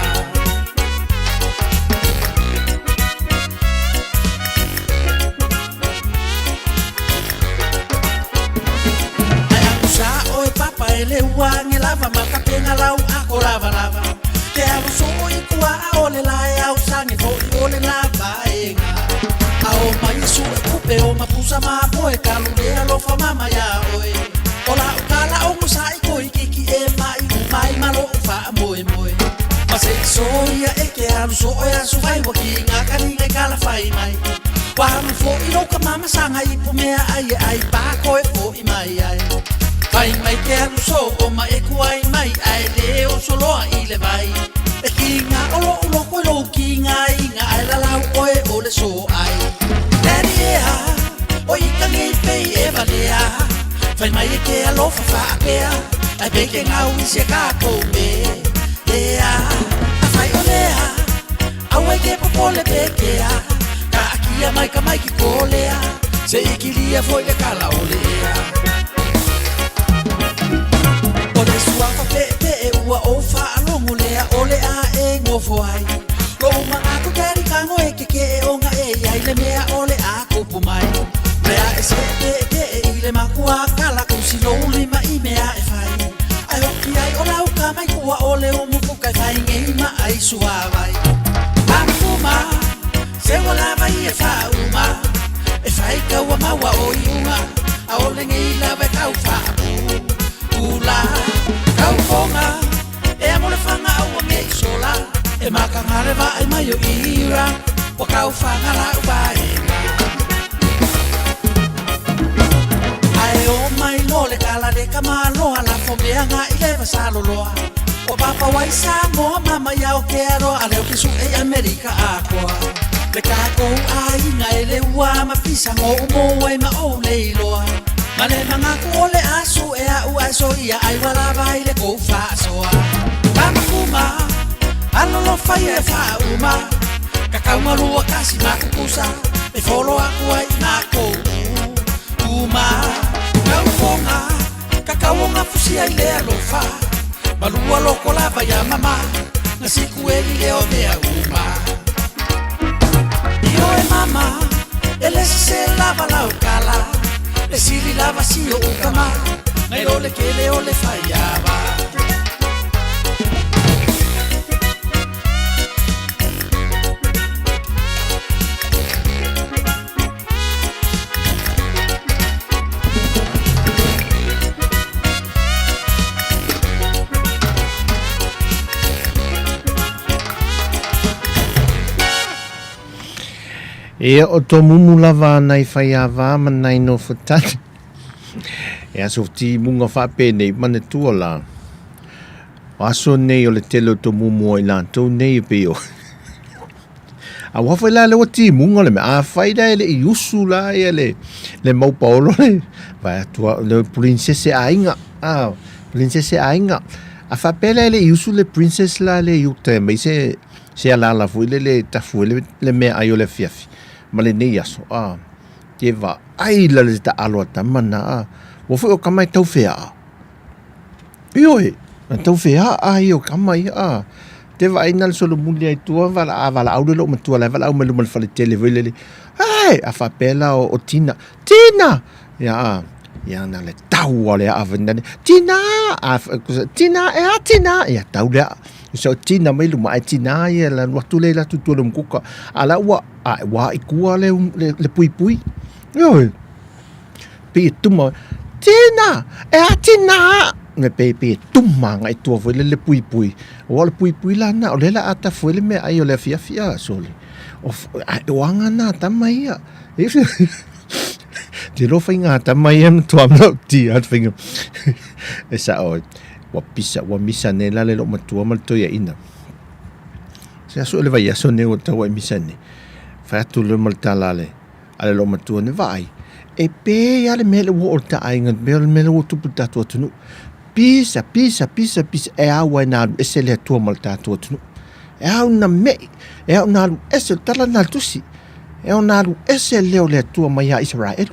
Ai aku sa oe papa e le ua nge lava makapenga lau ako lava lava. Ke alu so i kua a ole la e au sange fo i ole lava e ngā. A o mai e su e kupe o mapusa ma moe kalu le alofa mama ia oe. O la o kala o ngusa i koi kiki e mai u mai malo u wha moe moe. Ma se i so ia e ke alu so oe asu whai waki ngā karinga i kala whai mai. Wa alu fo i roka mama sanga i pumea ai e ai pā koe fo i mai ai. Whai mai ke alu so o ma e kuai mai ai le o soloa i le vai. E ki ngā olo ulo koe lo ki ngā inga ai la lau oe o le so ai. Daddy e ha, o i ka ngei pei e valea. Whai mai e ke alofa whaapea, ai pe ke ngau i se ka kou me. E a, a whai o lea, au e ke popole pe kea. Ka akia mai ka mai ki kōlea, se ikilia foi le kala o lea. O le suafa pe pe e ua o whaalongo lea o le a e ngofo ai. Lo umanga ku tari kango e ke ke e onga e ai le mea o le a kupu mai. Mea e se pe pe e i le makua kala kusi lo lima i mea e whai. Ai hoki ai o lau ka mai kua o le umu kai whai ngei ma ai suawai. Pamukuma, se wala vai e whauma. E whai kaua maua o i unga, a o le ngei lawe kau whaapu. Ula, kau fonga, e amo le whanga au ngei sola. E maka ngā le vai mai o ira, wa kau whanga la upaenga. Ai o mai lo le kala le kamaloa la fo mea ngā i le vasaloloa. O papa wai Samoa mama iau ke aroa, a leo ke su e Amerika akoa. Le kākou ai ngā e le ua ma pisa ngō umo ai ma o leiloa. Ma le mangaku o le asu e au ai so ia ai wala vai le kou whaasoa. Pamakuma, alolo whai e whauma. Kakau marua kasi makukusa, e folo aku ai ngā kou. Uma, kaufonga, kakau o ngā fusia i le alofa. Malua loko lava ia mama, ngā siku e li le o mea uma. Io e mama, e le se lava lau kala, le sili lava si o ukama, ngai lo le kele o le whaiava. Ia o tō mumu lava ana i whai a vā ma nai no futani. E aso ti munga whapē nei mane tua la. O aso nei o le tele o tō mumu o i lātou nei e peo. Aua foi la le ua timuga o le mea, afai la e le i usu la ia le, le mau paolo le, vae atu le princess e aiga, a, princess e aiga. A faapea la e le i usu le princess la le i uta e mai se, se alala foi le le tafu le, le mea ai o le afiafi ma lenei aso, a, te vaai la le taalo a tama na, a, ua foi o kama e tau feaa. Ioe, na tau feaa ia o kama ia, a, te vaai na le solomuli ai tua vala a valaau le lou matua la e valaau mai luma le faletele foi lele. Ai, a faapea la o, o Tina, Tina! Ia a, ia na le tau a le aa foi nani, Tina! A, Tina, e a Tina! Ia tau le aa. So Tina mai luma, ai Tina ia la alu atu le la tu tua le mukuka. A la ua, a ua i kua le, le, le pui pui. Ioe. Pei e tuma, Tina! E a Tina! Me pei, pei e tuma ngai tua foi le le pui pui. O le pui pui la na, o le la ata foi le mea ai o le afiafi a, sole. O, a, o anga nā tama ia. E Te lo whainga tama ia ma tua mla ti a whainga. E sa o, ua pisa, ua misa ne la le lo matua ma le toia ina. Se aso le vai aso ne o taua i misa ne. Whai atu le ma le tala le, a le loomatua ne vaai, e pē a le mea le ua o le taaiga, mea le mea le ua tupu le tatou atunuu. Pisa, pisa, pisa, pisa, e au ai na alu ese le Atua ma le tatou atunuu. E au na mei, e au na alu ese, o le tala na le tusi, e au na alu ese leo le Atua mai ia Isaraelu.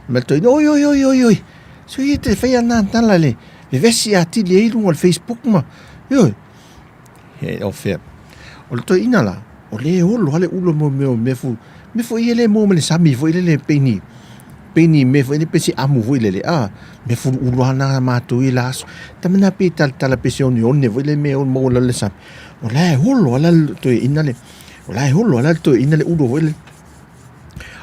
Ma le toeaina, oi, oi, oi, oi, oi, so ia te whai ana tala le vevesi atili ai lunga o le Facebook ma, oi, He o fea. O le toeaina la, o le olo a le ulo mo mea o mea fu, mea foi e le mo ma le sami foi lele pei ni, pei ni mea foi le pei se amu foi lele, a, mea fu ulo ana matou i la aso. Tama na pei talatala pei se oneone foi le mea o mo la le sami. O la e olo ala le toeaina le, o la e olo ala le toeaina le ulo foi le.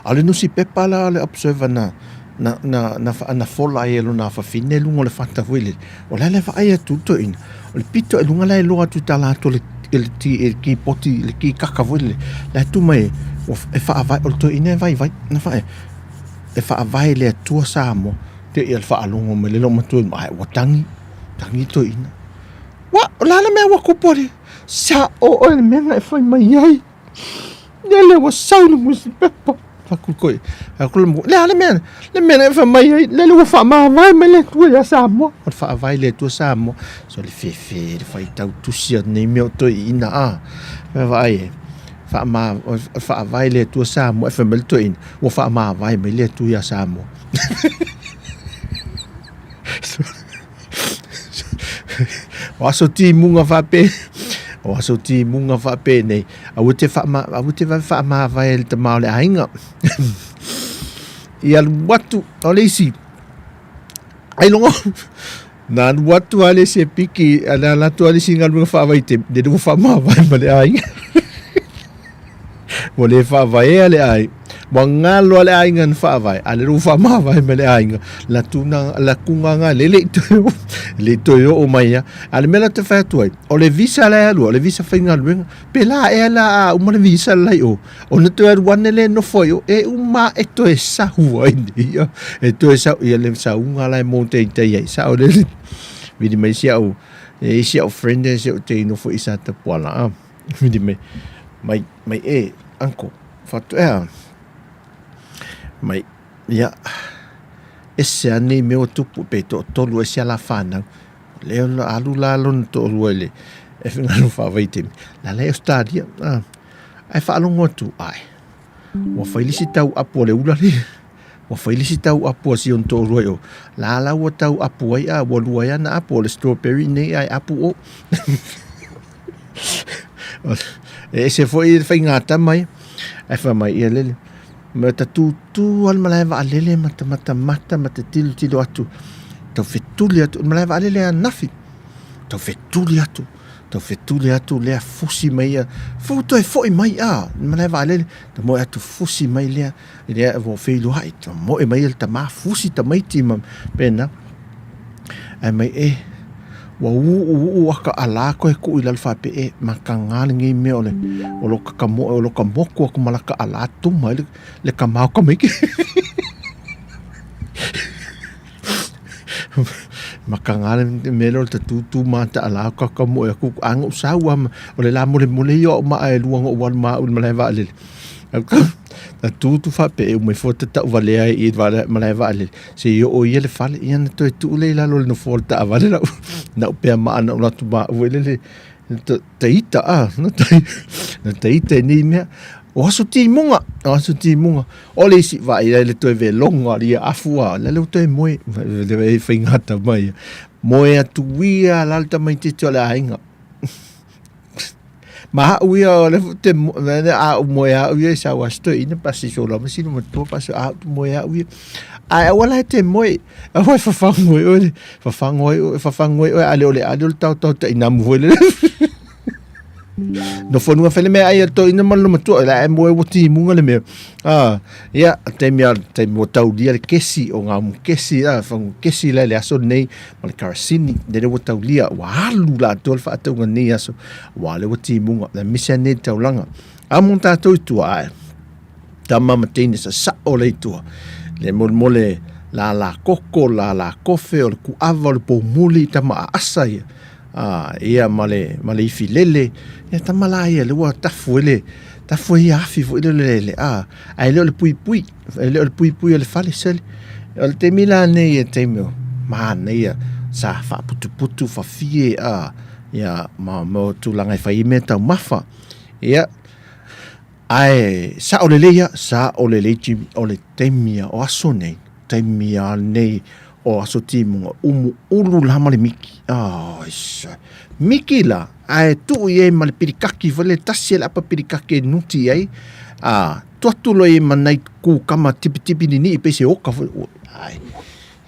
A o le nusipepa la a le Observer na, na, na, na, na fola ai e lona afafine i luga o le fata foi lele, o la le vaai atu le toeaina, o le pito i luga la e loa atu i tala atu le, le, ti, le kipoti, le kikaka foi lele, la e tu mai e faavae, o le toeaina e vaivai, na fae, e faavae le Atua Samoa, te i le faalogo mai le loomatua, ai ua tangi, tangi le toeaina. Ua, o le a le mea ua kupu ali? Sa o oe le mea na e fai mai ai. Lele ua sau le nusipepa. Faku koe. Faku le mo. Le a le mea. Le mea na e fai mai ai. Lele ua faamavae mai le Atua ia Samoa. O le faavae le Atua Samoa. So le fefe, le faitau tusi a nei mea o toeaiina a. Vaai e. Faama, faavae le Atua Samoa. E fai mai le toeaina. Ua faamavae mai le Atua ia Samoa. O aso timuga faapea, o aso timuga faapenei, aua te whaama, aua te vave whaamavae le tama o le aiga. I alu atu, o le isi, ai longo, na alu atu a le isi e piki, na alu atu a le isi galuega faavaitaimi, le ua whaamavae ma le aiga. Ua le faavaea le aiga. Ua galo a le aiga na faavae, a le ua faamavae ma le aiga. La tuna, la kugaga le le i toe oo, le i toe oo mai ia. A le mea la te fai atu ai, o le visa la e alua, o le visa faigaluega, pe la ea la a uma le visa la i o, ona toe alu ane le nofo ai o, e uma e toe sahu ai nei ia. E toe sahu, ia le sauga la e mōteitei ai, sao le, vili mai si au, e si au friend e si au te nofo i sa tapuala a. Vili mai, mai, mai e, uncle, fatu ea. Mai, ia, ese a nei mea ua tupu pe toatolu ai sia la whanau. Lea la alu la lona toalua i le e whingalo whaavaitemi. La le Australia, ah, ai whaalongo atu, ai. Ua fai le isi tau apu a le ula le. Ua fai le isi tau apu a si ona toalua i o. La la ua tau apu ai a, ua lua ai ana apu o le strawberry nei ai apu o. E ese foi le faigata mai. Ae fai mai ia lele. Ma ta tūtū a le malae vaalele ma ta matamata ma te tilotilo atu. Tau fetuli atu, le malae vaalele ananafi. Tau fetuli atu, tau fetuli atu lea fusi mai ia. Fou toe foi mai a, le malae vaalele. Ta moe atu fusi mai lea, lea ua feiloai. Ta moe mai le tama fusi tamaiti ma pena. Ae mai e, ua uuuu aka ala koe kuu i lalo faapea e makaga lenei mea o le o lo kakamoe o lo ka moku aku ma laka ala tuma ai le, le kama o ka maiki. Makaga le mea lea o le tatutu ma taala o kaka moe aku a na ou sau lava o le la molemole ia o au maa e lua na ou alu ma au i le malae vaalele. Na tutu faapea e uma ifo ta tauvalea ai i le malae vaalele seia oo ia le fale, ia na toe tuu lea i lalo o le nofoa o le taavale lau na upea maa na ou alu atu ma au foi lele ta ita a na ta ita i nei mea. O aso timuga, o aso timuga. O le isi vaai ai le toe veloga o ia afu a, la le ua toe moe, e faigata mai. Moe atu ia la le tamaitiiti o le aiga. Ma au ia o le te a ou moe au ia i sau aso toeaina pa se sola ma sina matua pa se a ou moe au ia. Ae aua la e te moe, aua e fafago ai oe, fafago ai oe, fafago ai oe, a le o le ali o le taotao tainamu foi lele. Nofo nuga fai le mea ai a toeaina ma lona matua, la e moe ua timuga le mea. Ah, ia, taimi a, taimi ua taulia le kesi o ngā umu kesi, ah, whangu kesi la le aso nei, ma le karasini, lele ua taulia, ua alu latou le faatauga nei aso, ua le ua timuga, le misi a nei taulaga. A mo tātou i tua, ae, tama ma teine sasao le i tua, le molemole la la koko, la la kofe, o le kuava, o le poumuli, tama a asa ia, a, ia ma le, ma le ifi lele, ia tama la ia, le ua tafu e le, tafu e ia afi foi le le le, a, ae le o le puipui, e le o le puipui o le fale sele. O le taimi la nei e taimi o manaia, sa faaputuputu fafie, a, ia, ma, ma tulaga e fai ai mea taumafa. Ia, ae sao lelei ia, sao lelei Jimmy, o le taimi a, o aso nei, taimi a nei o aso timuga, umu ulu la ma le miki. Oh, miki la, ae tuu i ai ma le pirikaki foi le tasi e le apa pirikaki e nuti i ai, a, tu atu loa i ai ma nai kukama tipitipi nini'i pei se oka foi, ai,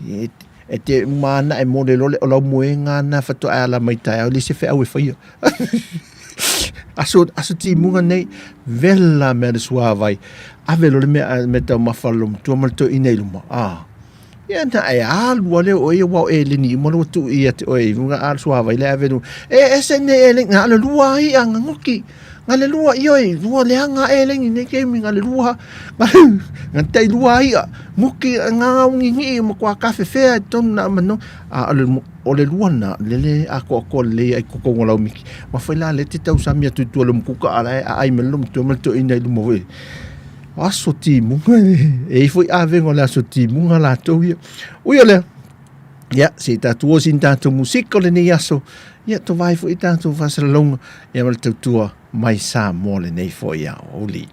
e, e te uma ana e mole lole o lau moega ana faatoa e ala mai taeao, e leai se feau e faia. Aso, aso timuga nei, vela mea le suāwai, ave loa le mea, mea taumafa a le matua ma le toeaina i luma, a, ia na e alu a lea o ia ua o eleni uma lua tuu ia te oe i luga a le suāwai le ave luma, e ese nei eleni, na o le lua ai a ngagoki, na le lua ioe, lua leaga eleni nei keimi, na le lua, na tai lua ai a, nguki nga ngingii ma kua kafefea i tonu na manu, a o le O le lua na, lele atoatoa lelei ai kokonga o lau miki. Ma whai la le te tausami atu i tua le mukuka a lae a ai me le matua ma le toeaina i luma foi. O aso timuga e i foi avenga o le aso timuga latou ia. Ui o lea, ia, se i tātou o sin tātou musika o lenei aso, ia, to vai foi tātou whasalalauga, ia ma le tautua mai Samoa lenei foi a Oli.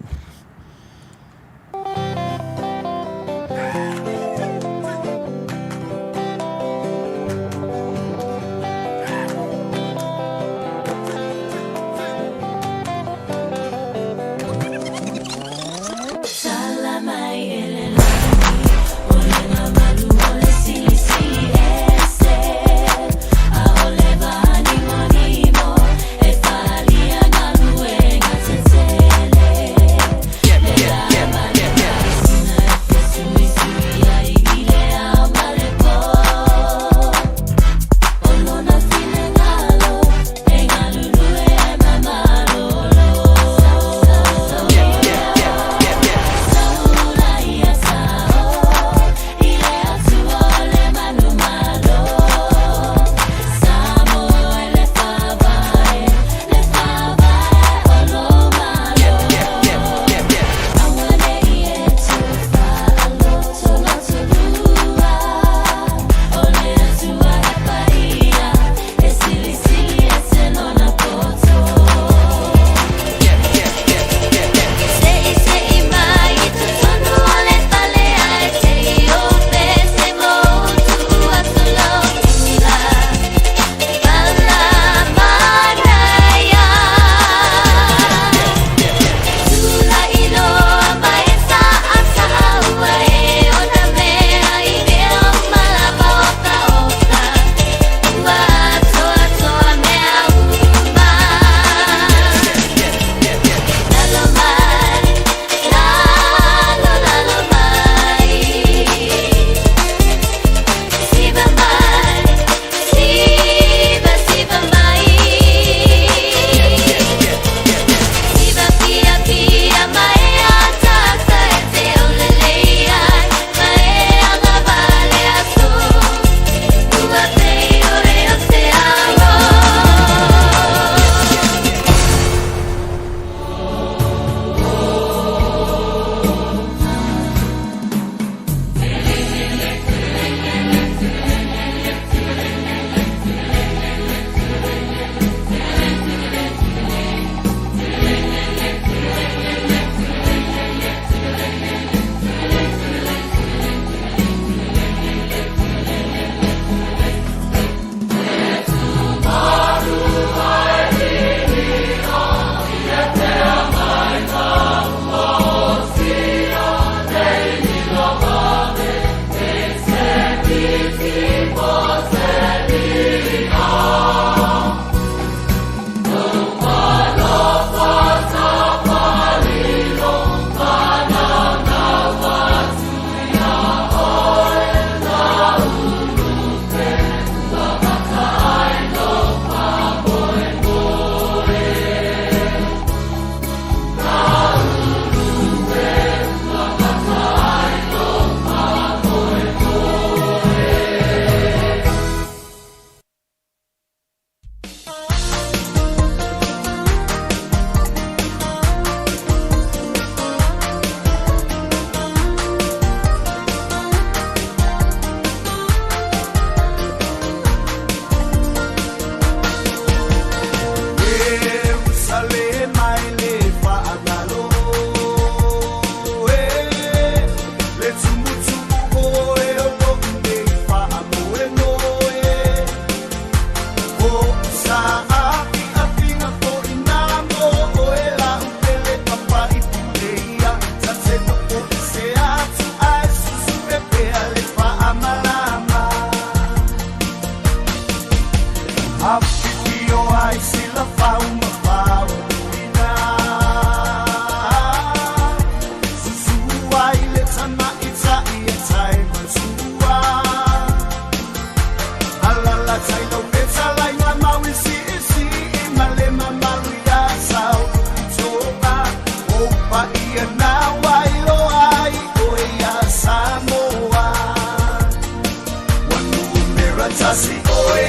tasi oe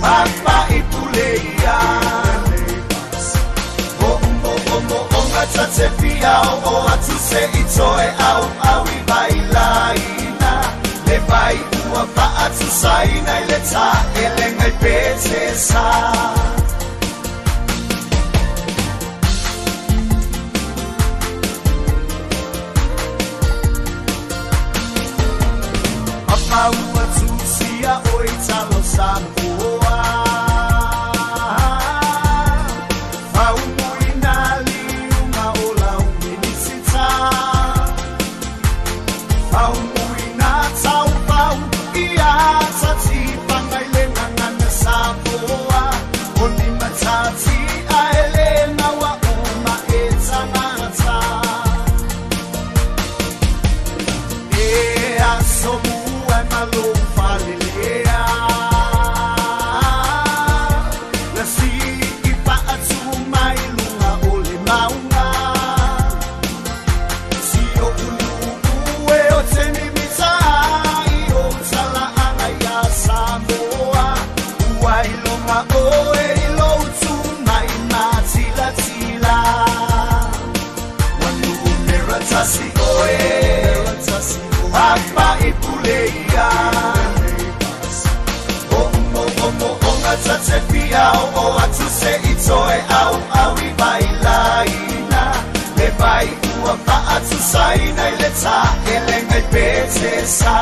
Papa i pule ia O mo o mo o ngata te pia o o atu se i toe au au i vai laina Le vai ua fa atu saina i le ta ele ngai pete sa. Papa ua tusia o i talo Samoa. Faumuina liuga o lau minisita. Faumuina taufau ia tatifaga i le gagana Samoa. O ni matati ae lē naua uma e tagata. E aso mua e malou falelea. Na sii faatu mai luga o le mauga. Si o ulu'u e o te mimita ai o talaaga iā Samoa. Ua iloga oe i lou tumai matilatila. Ua numera tasi oe Papa i pule ia. O mo o mo o ngata te pia o o atu se i toe au au i vai laina. Le vai ua fa atu saina i le ta ele ngai pete sa.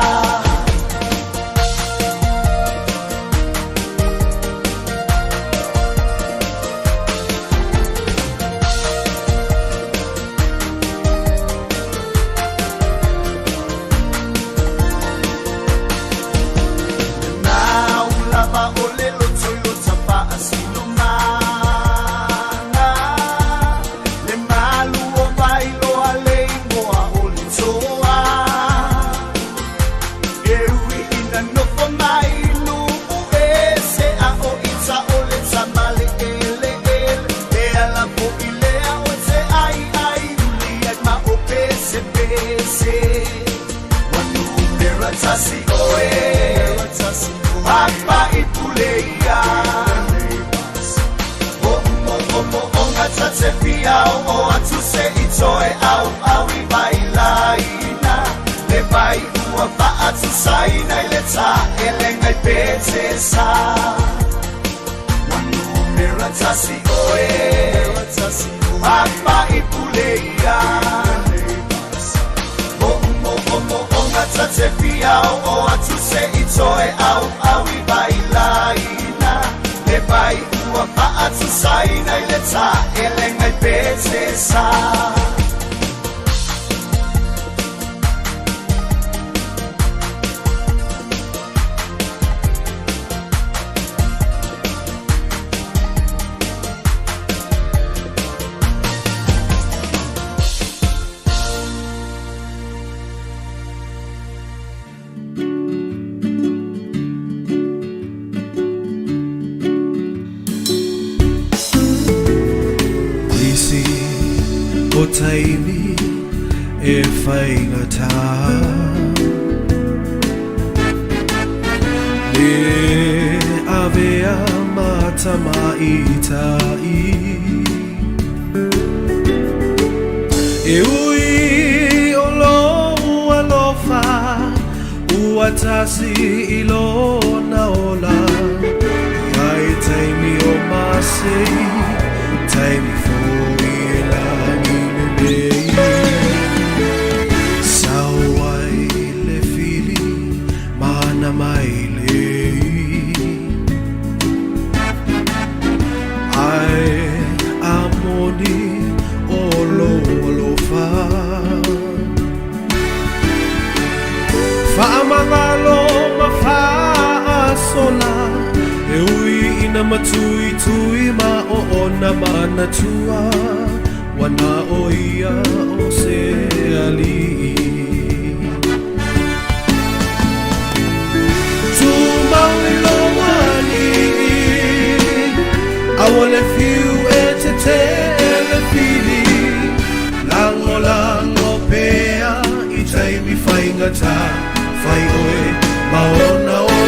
Na ulava o le loto i lo tafaasilomaga. Le malu o vailoa le igoa o le toa. E ui ina nofo mai nuu ese a o ita o le tamale ele ele. E ala fo'i lea o te ai ai uli ai ma o pese pese. Ua numera tasi oe Papa i pule ia. O mo o mo o ngata te pia o o atu se i toe au au i vai laina. Le vai ua fa atu saina i le ta ele ngai pete sa. Ua numera tasi oe Papa i pule ia. O mo o mo o ngata te pia o o atu se i toe au au i vai laina. Le vai ua fa atu saina i le ta ele ngai pete sa. Nisi o taimi e whaingata Le avea matama i tai E ui o lou alofa ua tasi i lona ola Ia e taimi o masei taimi fo'i e lagi lelei Sau ai le fili mana mai lei Ae a moni o lou alofa Faamagalo ma faasola E ui ina matuitui ma oona manatua Ua na o ia o se alii Tumau i lou alii Aua le fiu e tete le fili Lagolago pea i taimi faigata Fai oe ma ona onosai.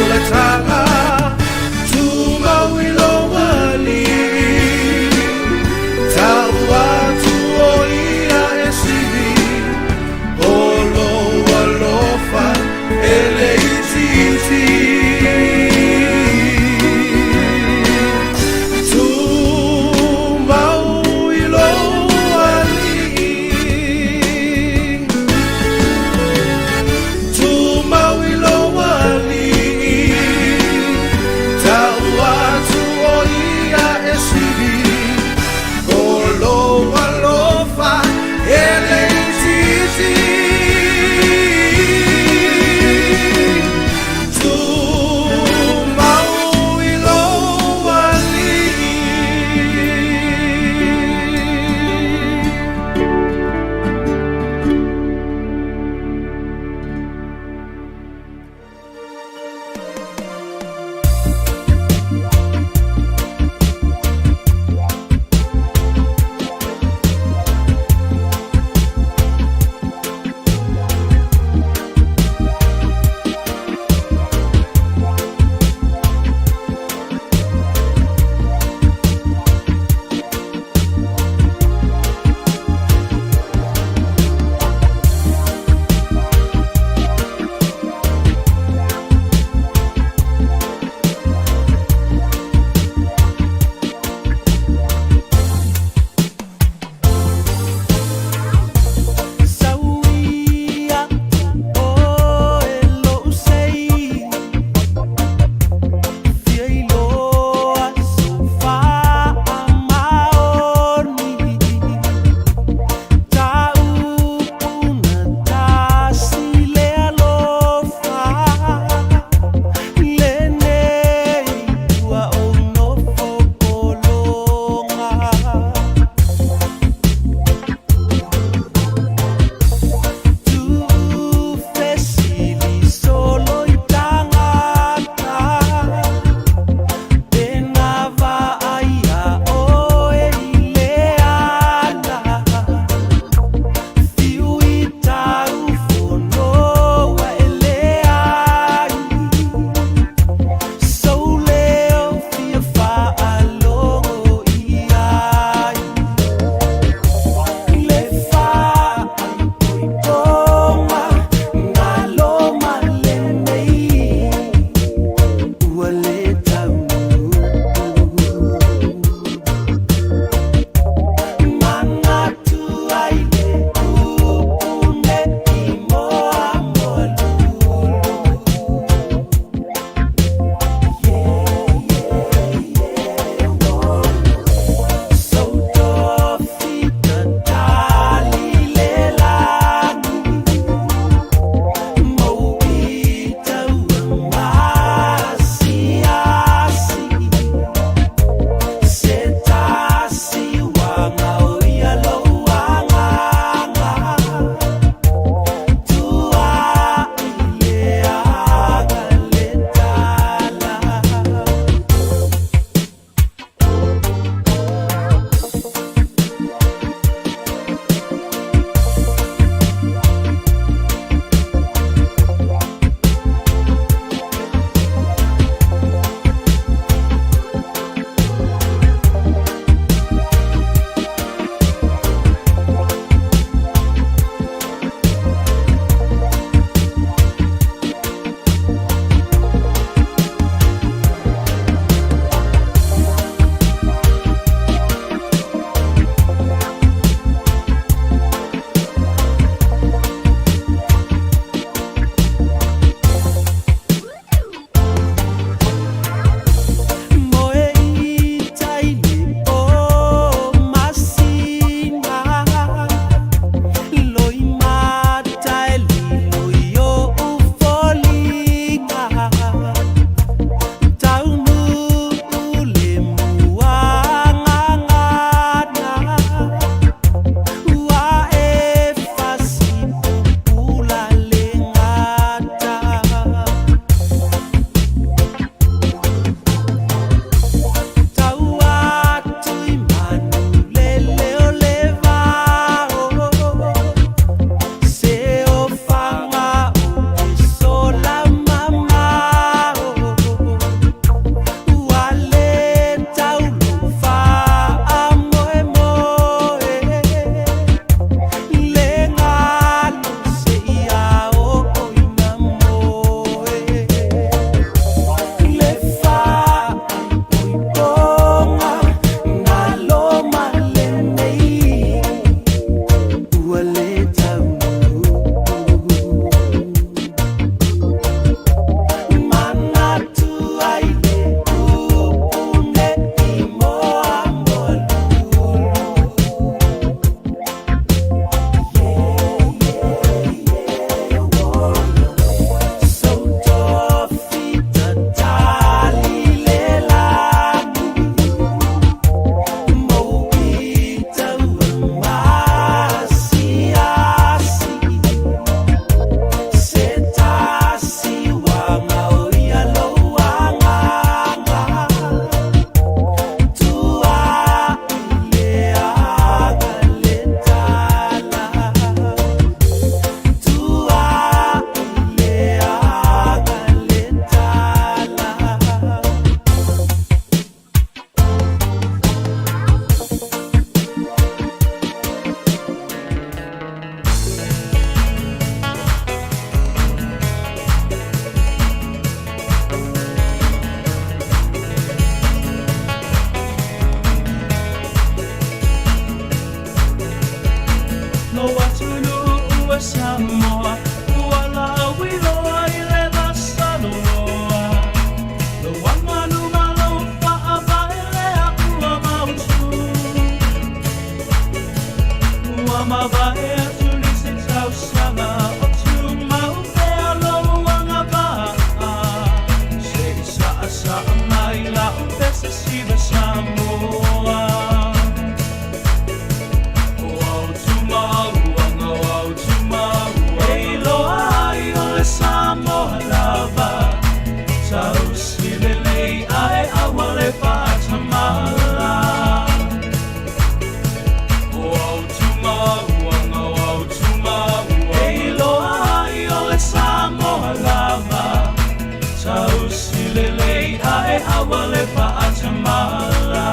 aua le faatamala.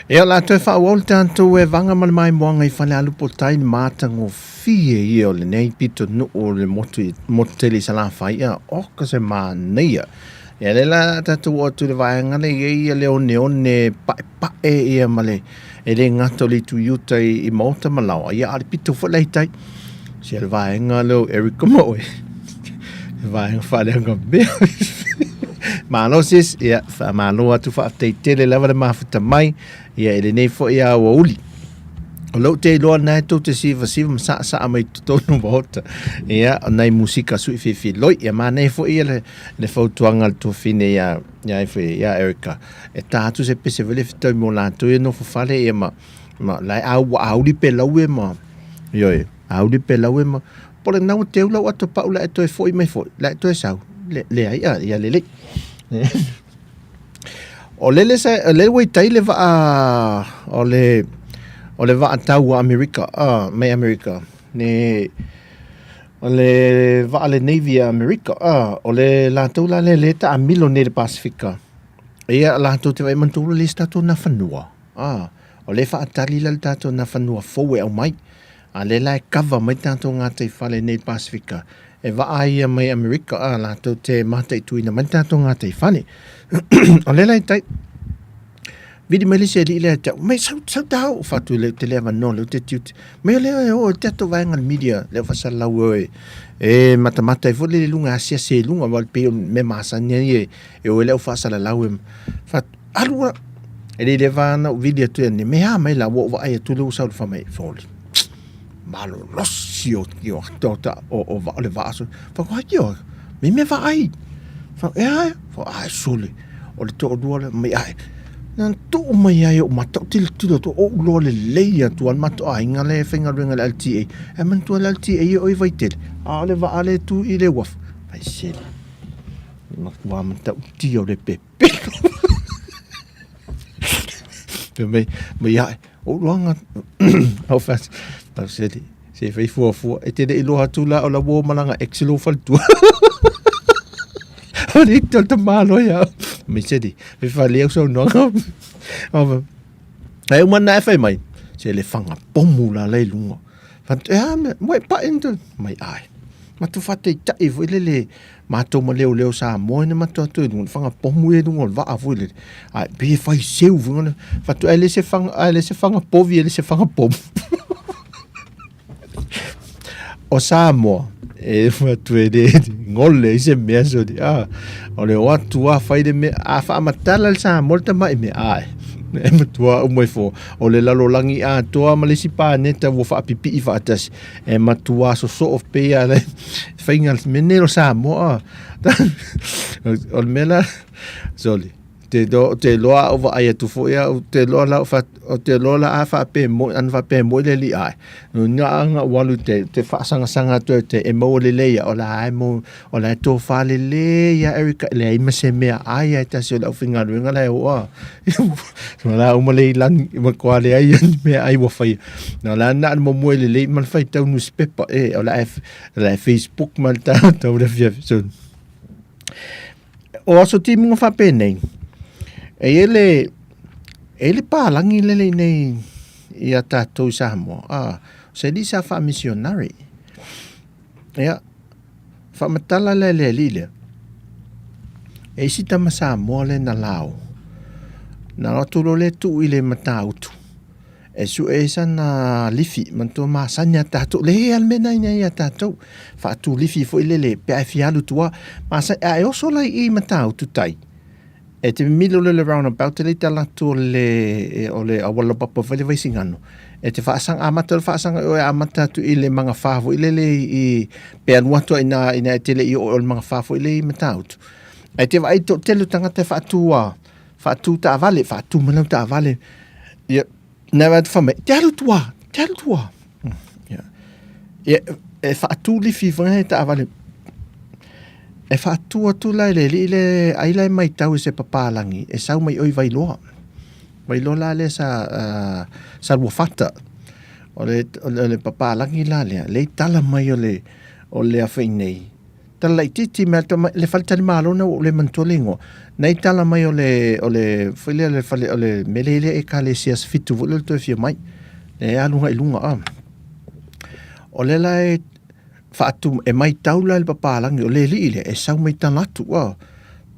Ia, o le a toe faaauau le tatou evaga ma le maimoaga i Falealupo-tai le matagofie ia o lenei pitonuu o le motu, motu tele i Salafai. Ia, oka se manaia. Ia, lea la a tatou oo atu i le vaega lea e i ai ia le oneone paepae ia ma le, e le gata o le itu i uta i, i maota ma laoa, ia a o le pito foi la i tai. Sia le vaega lea o Eric ma oe. Le vaega faaleaga mea. Malo sis, ia, faamalo atu faafetai tele lava le mafuta mai, ia i lenei foi aoauli. O lou te iloa na e tou te sivasiva ma saasaa mai totonu o maota. Ia, o nai musika sui filifiloi. Ia manaia foi ia le, le fautuaga a le tuafine ia, ia, ia Erica. E tā atu se pese foi le fetau mo latou ia nofo fale ia ma, Ma la e au ua auli pe lau e ma ioe auli pe lau e ma po le na ua teu lau ato pau la e toe foi mai foi la e toe sau le leai a ia lelei. O lele sa o lele ua i tai le vaa o le o le vaa tau a Amerika a mai Amerika ne o le vaa le Navy a Amerika a o le latou la le le taamilo nei le Pasifika ia latou te vaai manatua ua leai se tatou nafanua. A, o lea e faatali la le tatou nafanua fou e aumai, a lea la e kava mai tatou gataifale nei i le Pasefika, e vaai ia mai Amerika a latou te mataituina mai le tatou gataifale. O lea la e tai, vili mai le isi alii lea ia te au, mai sau, sau ta oo fatu i le te le avanoa lea ou te tiute. Mai o lea e oo i le tatou vaega o le media, lea ua faasalalau e oe, e matamata ai foi lele i luga, e asiasi ai i luga, aua e pei o mea masani lava ia e o ai le au faasalalau e fatu, Alu a! E le leva ana ou vili atu ia nei, me a mai la ua ou vaai atu lea ua sau le fai mai, sole, malolosi o o o ta o o o le vaa sole. Fai atu, ai tio, me mea vaai. Fai atu, e a ea? Fai atu, ai sole, o le toalua lea, mai ae. Na tuu mai ai ou mata, ou tilotilo atu, ou iloa lelei atu lava le matou aiga lea e faigaluega i le LTA. Ae manatua le LTA e o i Vaitele, a o le vaa lea e tu i le uafu. Fai sele, matua matautia o le pepe. Fai mai, mai ae, o luanga, au fas, tau seli, se fai fuafua, e te le iloa atu la o la uo malanga ex lo faletua. O le ito te malo ia. Mai seli, fai fale au saunoaga. Ai uma na e fai mai, se le whanga pomu la lei lunga. Fatu, e a mea, mo e pae ni mai ai. Matu whātaitai foi lele, Matou ma leoleo Samoa ina matou atu i luga, le fanga pomu ia i luga o le vaa foi lele. Ae pei e fai seu foi ngana. Fatu ai le se fanga, ai le se fanga povi, ai le se fanga pomu. O Samoa, e fatu e le ngole i se mea soli. Ah, o le o atu a fai le mea, a faamatala le Samoa le tamai mea, ai. E matua uma ifo, o le lalolagi atoa ma le isi paneta ua faapipii faatasi. E matua sosoo pei a le faiga mea nei o Samoa. O le mea la, soli, te Te iloa, ou te iloa a ou vaai atu foi au, ou te iloa la ou ou te iloa la a faapea moi, ana faapea moi le alii ae. No na anga ua alu te, te faasangasaga atu ai te e maua lelei ia, o la e mo, o la e tofa lelei ia Erica, e leai ma se mea ai ai tasi o le aufaigaluega la e oo a. No la uma le ilani, ma koa leai ia ni mea ai ua faia. No la na le momoe lelei ma le faitau newspaper, e, o la e, o la e Facebook ma le tau le afiafi. So, O aso timuga faapenei, e i ai le, e i ai le palagi lele i nei ia tatou i Samoa, a, se alii sa faamisionari. Ia, faamatala lea i le alii lea, e isi tama Samoa lea na lao, na alu atu loa lea tuu i le Matautu, E sue ai sana lifi, manatua masani a tatou, le a le mea lena ia tatou, faatu lifi foi lele pe a e fia alu tua, masani, a e oso la i i Matautu tai, e te mimilo loa i le roundabout lea i tala atu o le, o le auala laupapa foi lea Vaisigano, e te faasaga, amata loa le faasaga i o e amata atu i le magafa foi lele i, pe alu atu lava i ina, ina e te le i oo i le magafa foi lea i Matautu. Ae te vaai i le toatele o tagata e faatu a, faatu taavale, faatu mai lau taavale, ia, na atu fai mai, te alu tua, te alu tua. Ia, ia e faatu lifi foi e taavale. E faatu atu la e le alii le, ai la e matau i se papalagi, e sau mai oi Vailoa. Vailoa la lea sa, uh, sa Luafata. O le, o le, o le papalagi la lea, le i tala mai o le, o le afai nei, Tala laitiiti mai atu le faletalimalo na ua ou le manatua le igoa. Na i tala mai o le o le foi lea le fale o le mele lea ekalesia fitu foi lea toe fia mai. E alu agai i luga a. O lea la e faatu e maitau la le papalagi o le alii lea e sau mai tala atu a.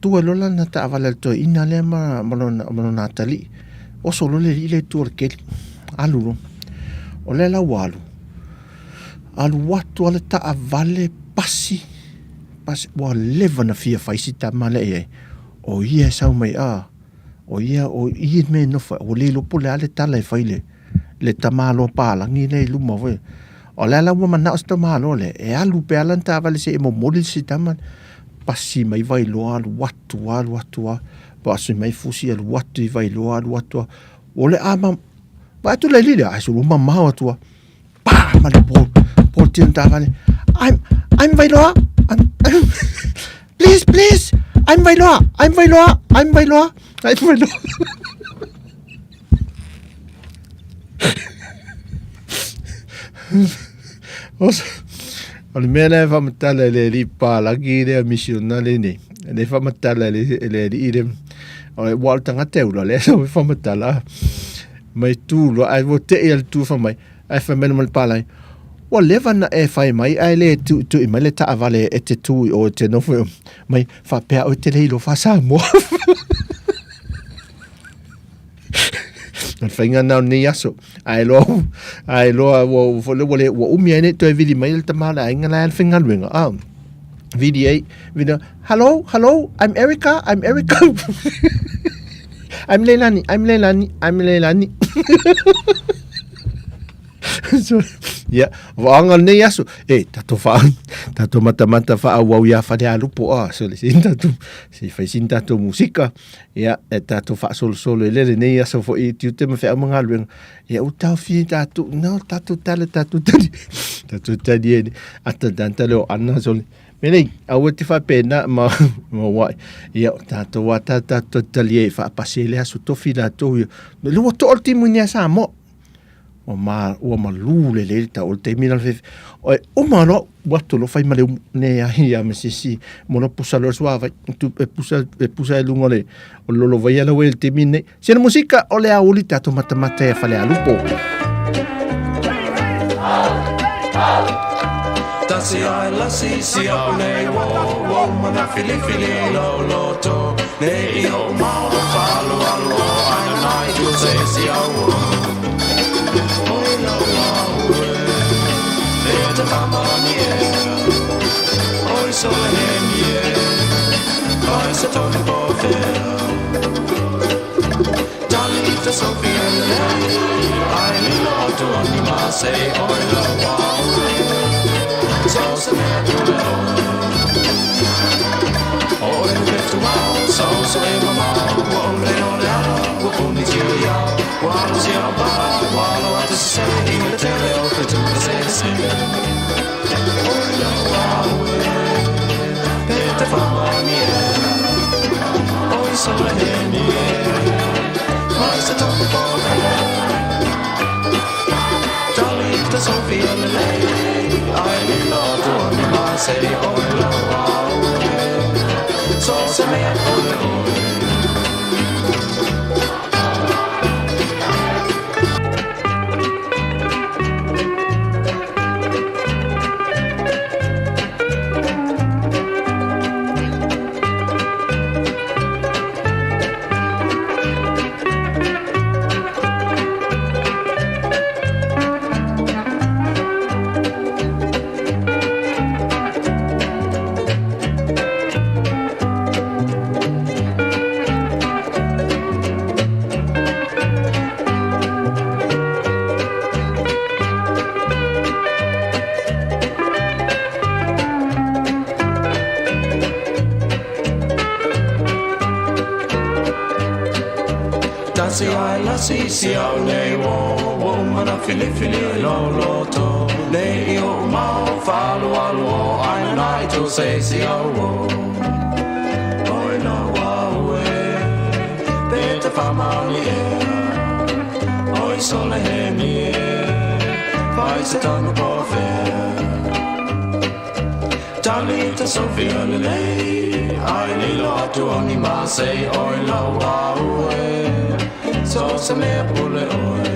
Tua loa lana taavale a le toeaina lea ma ma lona ma lona atalii. Oso loa le alii lea i tua o le keli. Alu loa. O lea la ua alu. Alu atu a le taavale pasi, pasi, ua leva na fia fai si tama lea i ai. O ia e sau mai, a, o ia, o ia le mea e nofo ai, ua le iloa po o le a le tala e fai i le, le tamaloa palagi lea i luma foi. O lea la ua manao si tamaloa lea, e alu pea lana taavale se i momoli si tama, pasi mai Vailoa, alu atu, alu atu lava, pasi mai Fusi, alu atu i Vailoa, alu atu lava. O le a ma, vaai atu le alii lea, ai sulu mamao atu lava. Pa ma le po po tino taavale. I'm I'm Vailoa. I'm, please please. I'm Vailoa. I'm Vailoa. I'm Vailoa. I'm Vailoa. O le mea lea e faamatala e le alii palagi lea misionale nei, e le faamatala e le alii lea, ua o le tagata e ula lea e faamatala. Mai tu loa, ae ua tei le tu fai mai, ae fai mai ma le palai, ua leva na e fai mai ae le tuitui mai le taavale e te tu i o e te nofo i o. Mai, faapea oe te le iloa faa-Samoa. O le faiga na o lenei aso. Ae loa, ae loa ua, ua, ua, le, ua umi ai nei toe vili mai le tama le aiga la e le faigaluega. Ah, vili ai, vili, hello, hello, I'm Erica, I'm Erica. I'm Leilani, I'm Leilani, I'm Leilani. so, yeah, vaanga nei aso. E, tatou wha, tatou matamata wha au au ia whare alupo a, so le sin tatou, si whai sin tatou musika, ia, e tatou wha solo solo e lele nei aso fo i tiute ma whea o mga luenga. Ia, u tau fi tatou, no, tatou tale, tatou tali, tatou tali e, ata tanta leo ana, so le, Melei, aua te faapena ma, ma wai. Ia, o tātou a tā tātou tali e whaapasi e le aso tofi lātou ia. Me lua to o le timu ni a Samoa. Ua ma, ua malū le le tau o le taimi na fefe. Oe, uma loa, ua atu loa whai ma le umu, ne a hi a me sisi, mo lo pusa loa sua vai, tu, e pusa, e pusa e lunga o le, o le lolo vai ala ue le taimi nei. Sina musika o le aouli tatou matamata ia Falealupo. Tasi ai lasi si au nei wo wo mana filifili lo lo to ne i o mao falo alo o ai na nai tu se si au o oi lo au e e te whamani e oi so le hemi e oi se tonu po sei oi lau au e So se mea pule oe. Tasi ai la si si au nei wo wo mana filifili ai lo loto nei i o mau falu alu o ai na i to se si au wo oi no wa ue pe te whamali e oi sole he mi e fai se tanga po Talita Sophia lelei ai lilo atu oni ma sei oi lau au e so se mea pule oe.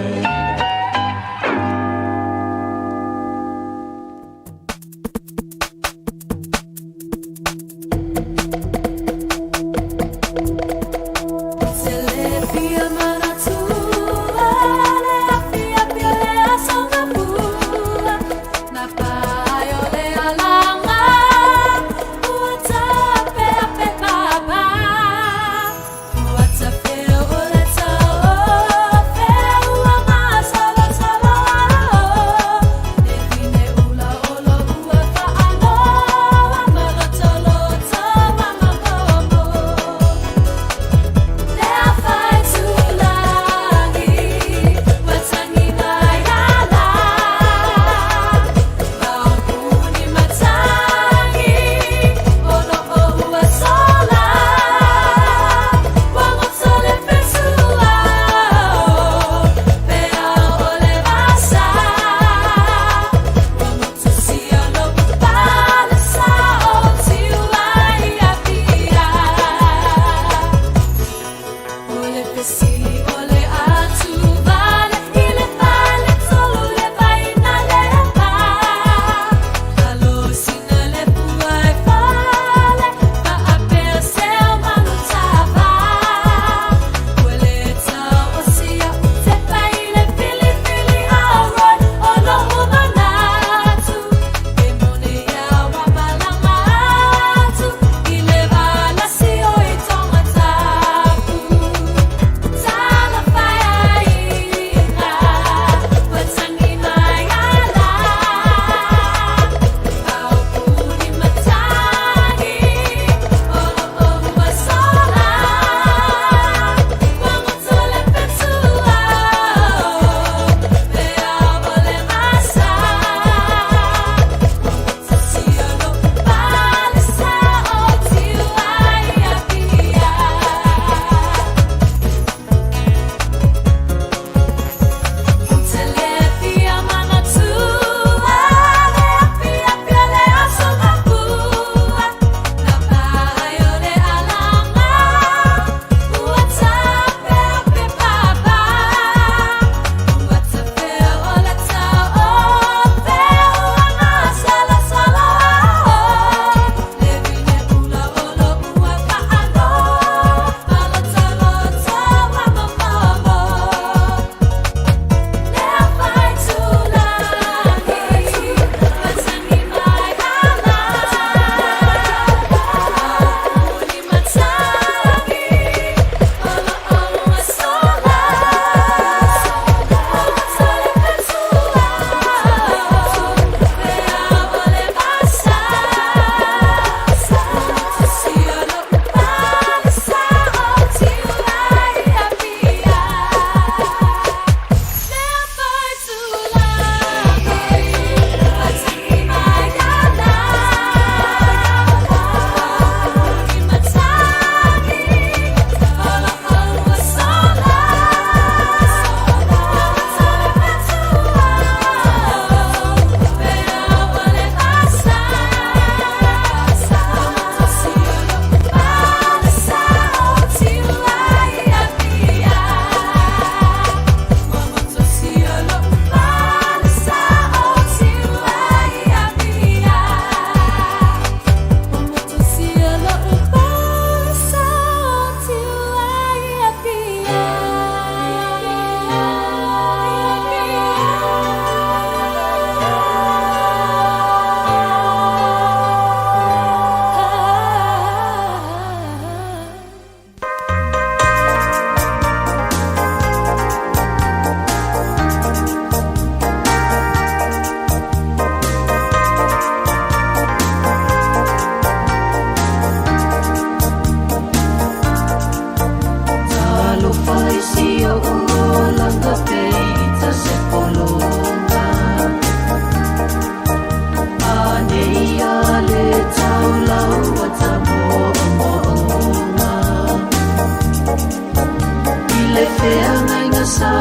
le feagaiga sa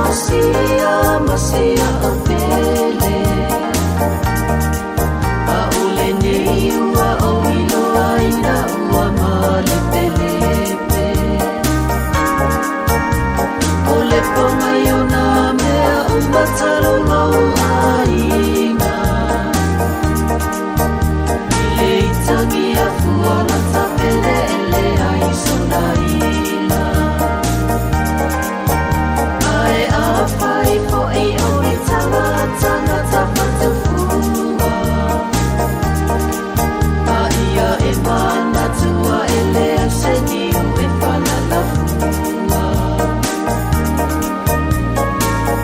osia ma sia aupele. A o lenei ua ou iloaina ua malepelepe. O le pogai o nā mea uma talu lou aiga. I le itagi afua la tapeleele ai sona ila. Ae afai fo'i o ni tagata tafatafua, a ia e manatua e leai se niu e falalafua.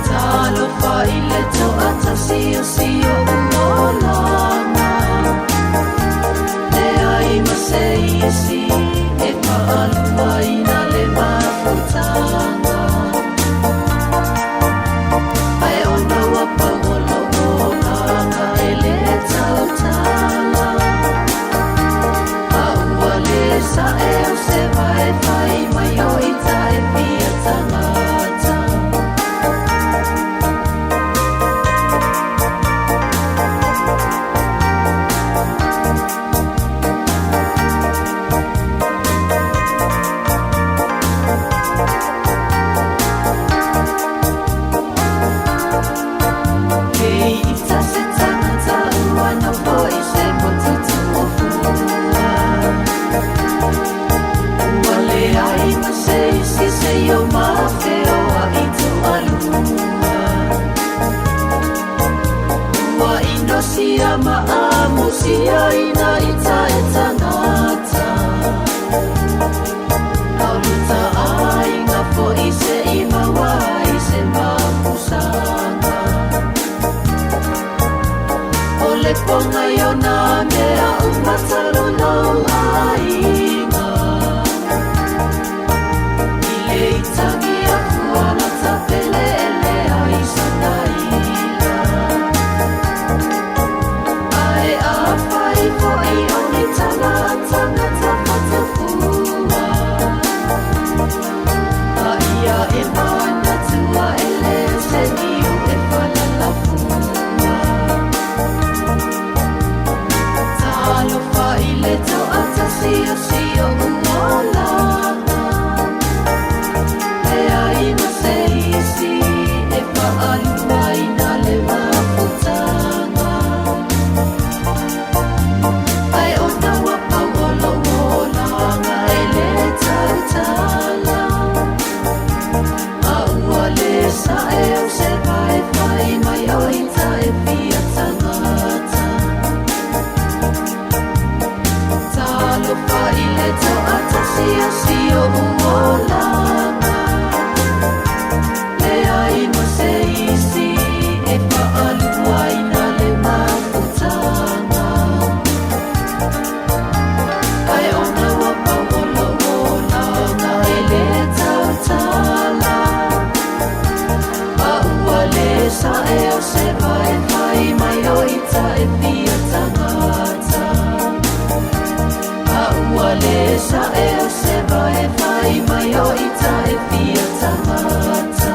Talofa i le to'atasi o si o'u olaga, leai ma se isi e fa'aluaina le mafutaga. Ae ona ua pau o lo'u olaga e lē tautala, a ua lē sa'e o se vaivai mai o ita e fia tagata. Kei ita se tagata ua nofo i se motu tu'ufua, ua leai ma se isi seia mafeoa'i to'alua. Ua inosia ma amusia ina ita e tagata, auluta aiga fo'i se'i maua ai se mapusaga. O le pogai o nā mea uma talu lou aiga, i le itagi afua la tapeleele ai sona ila. Ae afai fo'i o ni tagata tafatafua, a ia e manatua e leai se niu e falalafua. Talofa i le to'atasi o si o'u olaga, leai ma se isi e fa'aluaina le mafutaga. Ae ona ua pau o lo'u olaga e lē tautala, a ua lē sa'e o se vaivai mai o ita e fia tagata. Talofa i le to'atasi o si o'u olaga, leai ma se isi e fa'aluaina le mafutaga. Ae ona ua pau o lo'u olaga e lē tautala, a ua lē sa'e o se vaivai mai o ita e fia tagata. A ua lē sa'e o se vaivai mai o ita e fia tagata.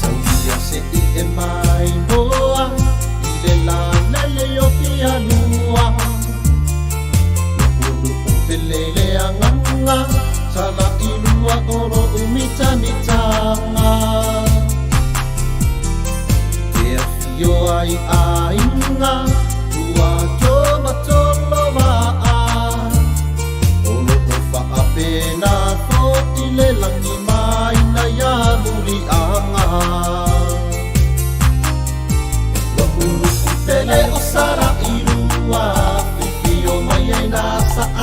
Saulia se i e mai moa i le lalele o fialua. Lu'ulu'u pele le agaga sala i lua o lo'u mitamitaga. Te afio ai aiga ua tolotolo va'a o lo'o fa'apena fo'i le lagi maina ia muli'aga. Lo'u lu'u pele o sala i lua fifio mai ai na sa'a.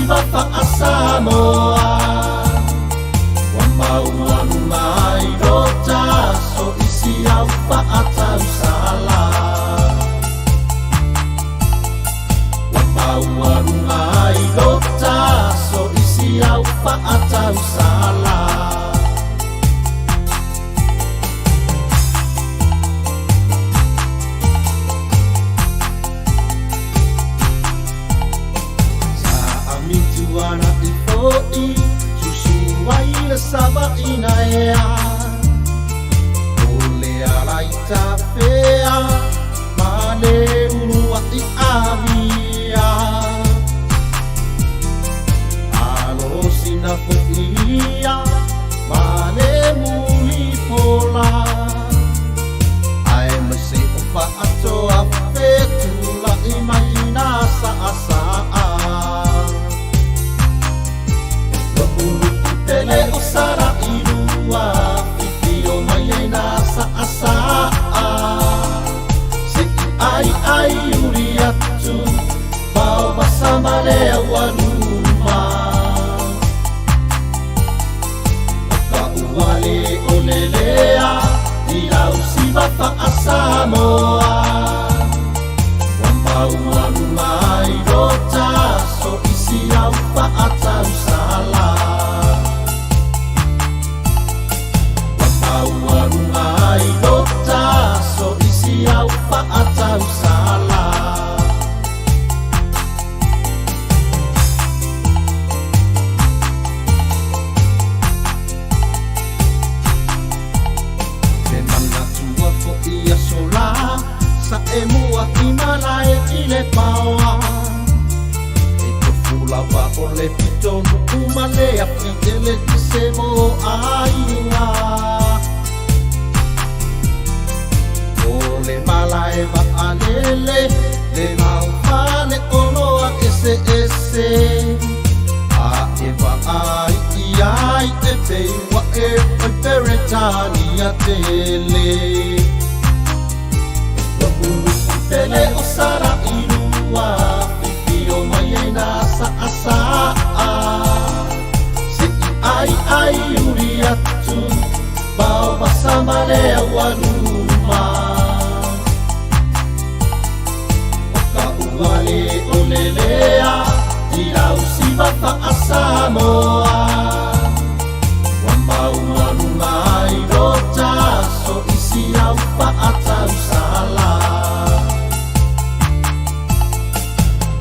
siva fa'asamoa. Ua maualuga ai lo taso i si au fa'atausala. Ua maualuga ai lo taso i si au fa'atausala. Sa amituana i fo'i susu ai le sava'ina ea. O le ala i tafea ma le ulua'i avia. Alosina fo'i ia ma le mulipola. Ae maise o fa'atoa fetula'i mai na sa'asa'a. Lo'ulu'u tele o Sala'ilua fifio mai ai na sa'asa'a. Se'i aiai uli atu paovasa ma le aualuma. O ka'ua le ole lea i lausiva fa'asamoa. Ua maualuga ai lo taso i si au fa'atausala. Ua maualuga ai lo taso i si au fa'atausala. Te manatua fo'i aso la sa e mua i malae i le paoa. E tofu lava o le pitonu'u ma le afi e le tise mo aiga. O le malae va'alele le maufale oloa eseese. A e va'ai i ai e pei ua e oi Peretania tele. Lo'ulu'u tele o Sala'ilua fifio mai ai na sa'asa'a. Se'i aiai uli atu paovasa ma le aualuma. O ka'ua le ole lea i lausiva fa'asamoa. Ua maualuga ai lo taso i si au fa'atausala.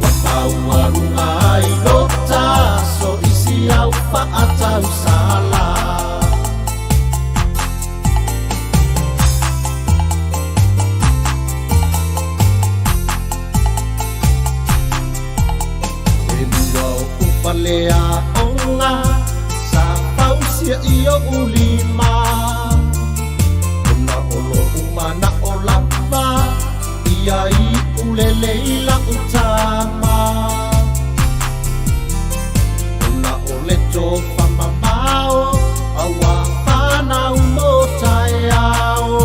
Ua maualuga ai lo taso i si au fa'atausala. E lua o'u falea'oga sa fausia i o'u lima. Ona o lo'u mana'o lava ia i'u lelei la'u tama. Ona o le tofamamao auā fanau mo taeao.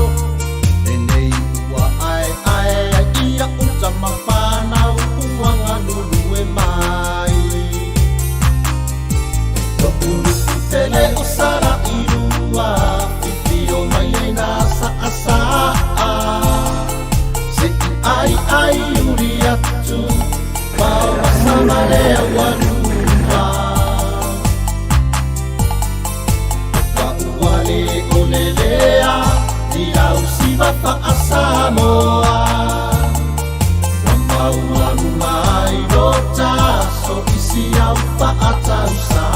Lenei ua aeae ai ia'u tama fanau ua galulue mai. Lo'ulu'u tele o Sala'ilua fifio mai ai na sa'asa'a. Se'i aiai uli atu paovasa ma le aualuma. O ka'ua le ole lea i lausiva fa'asamoa. Ua maualuga ai lo taso i si au fa'atausala.